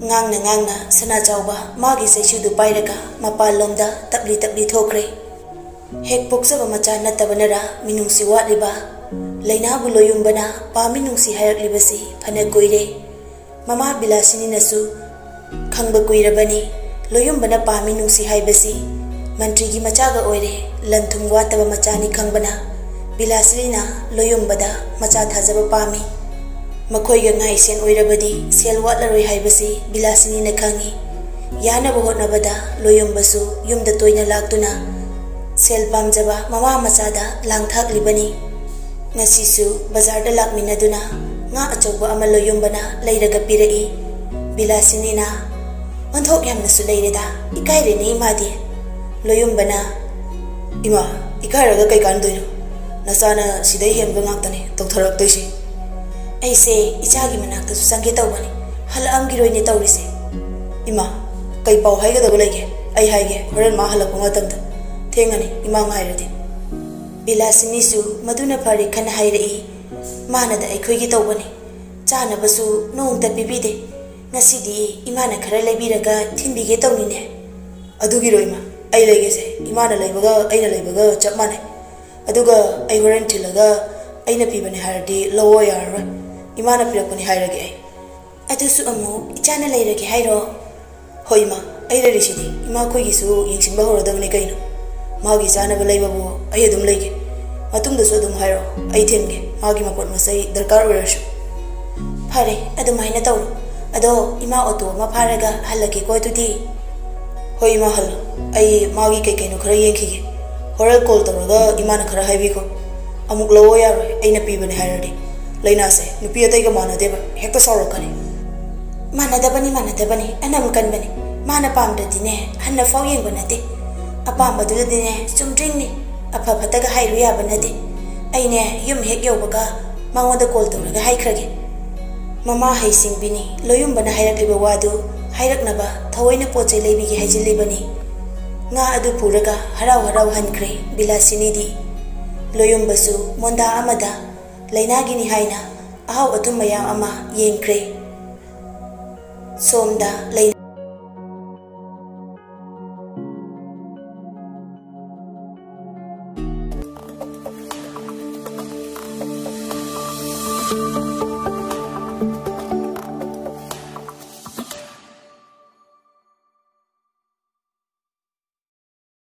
ꯉꯥꯡꯅ ꯉꯥꯡꯅ ꯁꯅꯥꯆꯥꯎꯕ ꯃꯥꯒꯤ ꯆꯩꯁꯨꯗꯨ ꯄꯥꯏꯔꯒ ꯃꯄꯥꯟꯂꯣꯝꯗ ꯇꯞꯂꯤ ꯇꯞꯂꯤ ꯊꯣꯛꯈ꯭ꯔꯦ꯫ ꯍꯦꯛ ꯄꯣꯛꯆꯕ ꯃꯆꯥ ꯅꯠꯇꯕꯅꯔ ꯃꯤꯅꯨꯡꯁꯤ ꯋꯥꯠꯂꯤꯕ ꯂꯩꯅꯥꯕꯨ ꯂꯣꯌꯨꯝꯕꯅ ꯄꯥꯝꯃꯤ ꯅꯨꯡꯁꯤ ꯍꯥꯏꯔꯛꯂꯤꯕꯁꯤ ꯐꯅ ꯀꯨꯏꯔꯦ꯫ ꯃꯃꯥ ꯕꯤꯂꯥꯁꯤꯅꯤꯅꯁꯨ ꯈꯪꯕ ꯀꯨꯏꯔꯕꯅꯤ꯫ ꯂꯣꯌꯨꯝꯕꯅ ꯄꯥꯝꯃꯤ ꯅꯨꯡꯁꯤ ꯍꯥꯏꯕꯁꯤ ꯃꯟꯇ꯭ꯔꯤꯒꯤ ꯃꯆꯥꯒ ꯑꯣꯏꯔꯦ, ꯂꯟ ꯊꯨꯝ ꯋꯥꯠꯇꯕ ꯃꯆꯥꯅꯤ ꯈꯪꯕꯅ ꯕꯤꯂꯥꯁꯤꯅꯤꯅ ꯂꯣꯌꯨꯝꯕꯗ ꯃꯆꯥ ꯊꯥꯖꯕ ꯄꯥꯝꯃꯤ꯫ ꯃꯈꯣꯏꯒ ꯉꯥꯏ ꯁꯦꯟ ꯑꯣꯏꯔꯕꯗꯤ ꯁꯦꯜ ꯋꯥꯠꯂꯔꯣꯏ ꯍꯥꯏꯕꯁꯤ ꯕꯤꯂꯥꯁꯤꯅꯤꯅ ꯈꯪꯏ꯫ ꯌꯥꯅꯕ ꯍꯣꯠꯅꯕꯗ ꯂꯣꯌꯨꯝꯕꯁꯨ ꯌꯨꯝꯗ ꯇꯣꯏꯅ ꯂꯥꯛꯇꯨꯅ ꯁꯦꯜ ꯄꯥꯝꯖꯕ ꯃꯃꯥ ꯃꯆꯥꯗ ꯂꯥꯡꯊꯥꯛꯂꯤꯕꯅꯤ꯫ ꯉꯁꯤꯁꯨ ꯕꯖꯥꯔꯗ ꯂꯥꯛꯃꯤꯟꯅꯗꯨꯅ ꯉꯥ ꯑꯆꯧꯕ ꯑꯃ ꯂꯣꯌꯨꯝꯕꯅ ꯂꯩꯔꯒ ꯄꯤꯔꯛꯏ꯫ ꯕꯤꯂꯥꯁꯤꯅꯤꯅ, "ꯑꯣꯟꯊꯣꯛ ꯌꯥꯝꯅꯁꯨ ꯂꯩꯔꯦꯗ, ꯏꯀꯥꯏꯔꯦꯅꯦ ꯏꯃꯥꯗꯤ꯫" ꯂꯣꯌꯨꯝꯕꯅ, "ꯏꯃꯥ, ꯏꯀꯥꯏꯔꯒ ꯀꯩ ꯀꯥꯟꯗꯣꯏꯅꯣ? ꯅꯆꯥꯅ ꯁꯤꯗꯩ ꯍꯦꯟꯕ ꯉꯥꯛꯇꯅꯦ ꯇꯧꯊꯣꯔꯛꯇꯣꯏꯁꯦ꯫" "ꯑꯩꯁꯦ ꯏꯆꯥꯒꯤ ꯃꯅꯥꯛꯇꯁꯨ ꯆꯪꯒꯦ ꯇꯧꯕꯅꯤ, ꯍꯜꯂꯛꯑꯝꯈꯤꯔꯣꯏꯅꯦ ꯇꯧꯔꯤꯁꯦ꯫" "ꯏꯃꯥ, ꯀꯩ ꯄꯥꯎ ꯍꯥꯏꯒꯗꯕ ꯂꯩꯒꯦ? ꯑꯩ ꯍꯥꯏꯒꯦ, ꯍꯣꯔꯦꯟ ꯃꯥ ꯍꯜꯂꯛꯄ ꯃꯇꯝꯗ꯫ ꯊꯦꯡꯉꯅꯤ ꯏꯃꯥ ꯉꯥꯏꯔꯗꯤ꯫" ꯕꯤꯂꯥꯁꯤꯅꯤꯁꯨ ꯃꯗꯨꯅ ꯐꯔꯦ ꯈꯟꯅ ꯍꯥꯏꯔꯛꯏ꯫ "ꯃꯥꯅꯗ ꯑꯩꯈꯣꯏꯒꯤ ꯇꯧꯕꯅꯤ, ꯆꯥꯅꯕꯁꯨ ꯅꯣꯡꯇ ꯄꯤꯕꯤꯗꯦ꯫ ꯉꯁꯤꯗꯤ ꯏꯃꯥꯅ ꯈꯔ ꯂꯩꯕꯤꯔꯒ ꯊꯤꯟꯕꯤꯒꯦ ꯇꯧꯅꯤꯅꯦ꯫" "ꯑꯗꯨꯒꯤꯔꯣ ꯏꯃꯥ? ꯑꯩ ꯂꯩꯒꯦꯁꯦ, ꯏꯃꯥꯅ ꯂꯩꯕꯒ ꯑꯩꯅ ꯂꯩꯕꯒ ꯆꯞ ꯃꯥꯟꯅꯩ꯫ ꯑꯗꯨꯒ ꯑꯩ ꯍꯣꯔꯦꯟ ꯊꯤꯜꯂꯒ ꯑꯩꯅ ꯄꯤꯕꯅꯦ ꯍꯥꯏꯔꯗꯤ ꯂꯧꯑꯣ ꯌꯥꯔꯔꯣꯏ꯫ ꯏꯃꯥꯅ ꯄꯤꯔꯛꯄꯅꯦ ꯍꯥꯏꯔꯒꯦ ꯑꯩ꯫" "ꯑꯗꯨꯁꯨ ꯑꯃꯨꯛ ꯏꯆꯥꯅ ꯂꯩꯔꯒꯦ ꯍꯥꯏꯔꯣ?" "ꯍꯣꯏ ꯏꯃꯥ, ꯑꯩ ꯂꯩꯔꯤꯁꯤꯗꯤ꯫ ꯏꯃꯥ ꯑꯩꯈꯣꯏꯒꯤꯁꯨ ꯌꯦꯡꯁꯤꯟꯕ ꯍꯧꯔꯗꯕꯅꯤ ꯀꯩꯅꯣ꯫ ꯃꯥꯒꯤ ꯆꯥꯅꯕ ꯂꯩꯕꯕꯨ ꯑꯩ ꯑꯗꯨꯝ ꯂꯩꯒꯦ꯫ ꯃꯇꯨꯡꯗꯁꯨ ꯑꯗꯨꯝ ꯍꯥꯏꯔꯛꯑꯣ, ꯑꯩ ꯊꯤꯟꯒꯦ, ꯃꯥꯒꯤ ꯃꯄꯣꯠ ꯃꯆꯩ ꯗꯔꯀꯥꯔ ꯑꯣꯏꯔꯁꯨ꯫" "ꯐꯔꯦ, ꯑꯗꯨꯃꯥꯏꯅ ꯇꯧꯔꯣ꯫ ꯑꯗꯣ ꯏꯃꯥ ꯑꯣꯇꯣ ꯑꯃ ꯐꯥꯔꯒ ꯍꯜꯂꯒꯦꯀꯣ ꯑꯗꯨꯗꯤ꯫" "ꯍꯣꯏ ꯏꯃꯥ, ꯍꯜꯂꯣ꯫ ꯑꯩ ꯃꯥꯒꯤ ꯀꯩ ꯀꯩꯅꯣ ꯈꯔ ꯌꯦꯡꯈꯤꯒꯦ꯫ ꯍꯣꯔꯦꯟ ꯀꯣꯜ ꯇꯧꯔꯒ ꯏꯃꯥꯅ ꯈꯔ ꯍꯥꯏꯕꯤꯈꯣ꯫ ꯑꯃꯨꯛ ꯂꯧꯑꯣ ꯌꯥꯔꯣꯏ, ꯑꯩꯅ ꯄꯤꯕꯅꯦ ꯍꯥꯏꯔꯗꯤ꯫ ꯂꯩꯅꯥꯁꯦ ꯅꯨꯄꯤ ꯑꯇꯩꯒ ꯃꯥꯟꯅꯗꯦꯕ, ꯍꯦꯛꯇ ꯁꯥꯎꯔꯛꯀꯅꯤ꯫" "ꯃꯥꯟꯅꯗꯕꯅꯤ, ꯃꯥꯟꯅꯗꯕꯅꯤ, ꯑꯅꯝ ꯀꯟꯕꯅꯤ꯫ ꯃꯥꯅ ꯄꯥꯝꯗ꯭ꯔꯗꯤꯅꯦ ꯍꯟꯅ ꯐꯥꯎ ꯌꯦꯡꯕ ꯅꯠꯇꯦ꯫ ꯑꯄꯥꯝꯕꯗꯨꯗꯗꯤꯅꯦ ꯆꯨꯝꯗ꯭ꯔꯤꯡꯅꯤ, ꯑꯐ ꯐꯠꯇꯒ ꯍꯥꯏꯔꯨ ꯌꯥꯕ ꯅꯠꯇꯦ꯫ ꯑꯩꯅꯦ ꯌꯨꯝ ꯍꯦꯛ ꯌꯧꯕꯒ ꯃꯉꯣꯟꯗ ꯀꯣꯜ ꯇꯧꯔꯒ ꯍꯥꯏꯈ꯭ꯔꯒꯦ꯫" ꯃꯃꯥ ꯍꯩꯁꯤꯡꯕꯤꯅꯤ ꯂꯣꯌꯨꯝꯕꯅ ꯍꯥꯏꯔꯛꯂꯤꯕ ꯋꯥꯗꯨ ꯍꯥꯏꯔꯛꯅꯕ ꯊꯑꯣꯏꯅ ꯄꯣꯠ ꯆꯩ ꯂꯩꯕꯤꯒꯦ ꯍꯥꯏꯖꯤꯜꯂꯤꯕꯅꯤ꯫ ꯉꯥ ꯑꯗꯨ ꯄꯨꯔꯒ ꯍꯔꯥꯎ ꯍꯔꯥꯎ ꯍꯟꯈ꯭ꯔꯦ ꯕꯤꯂꯥꯁꯤꯅꯤꯗꯤ꯫ ꯂꯣꯌꯨꯝꯕꯁꯨ ꯃꯣꯟꯗꯥ ꯑꯃꯗ ꯂꯩꯅꯥꯒꯤꯅꯤ ꯍꯥꯏꯅ ꯑꯍꯥꯎ ꯑꯊꯨꯝ ꯃꯌꯥꯝ ꯑꯃ ꯌꯦꯡꯈ꯭ꯔꯦ꯫ ꯁꯣꯝꯗ ꯂꯩ-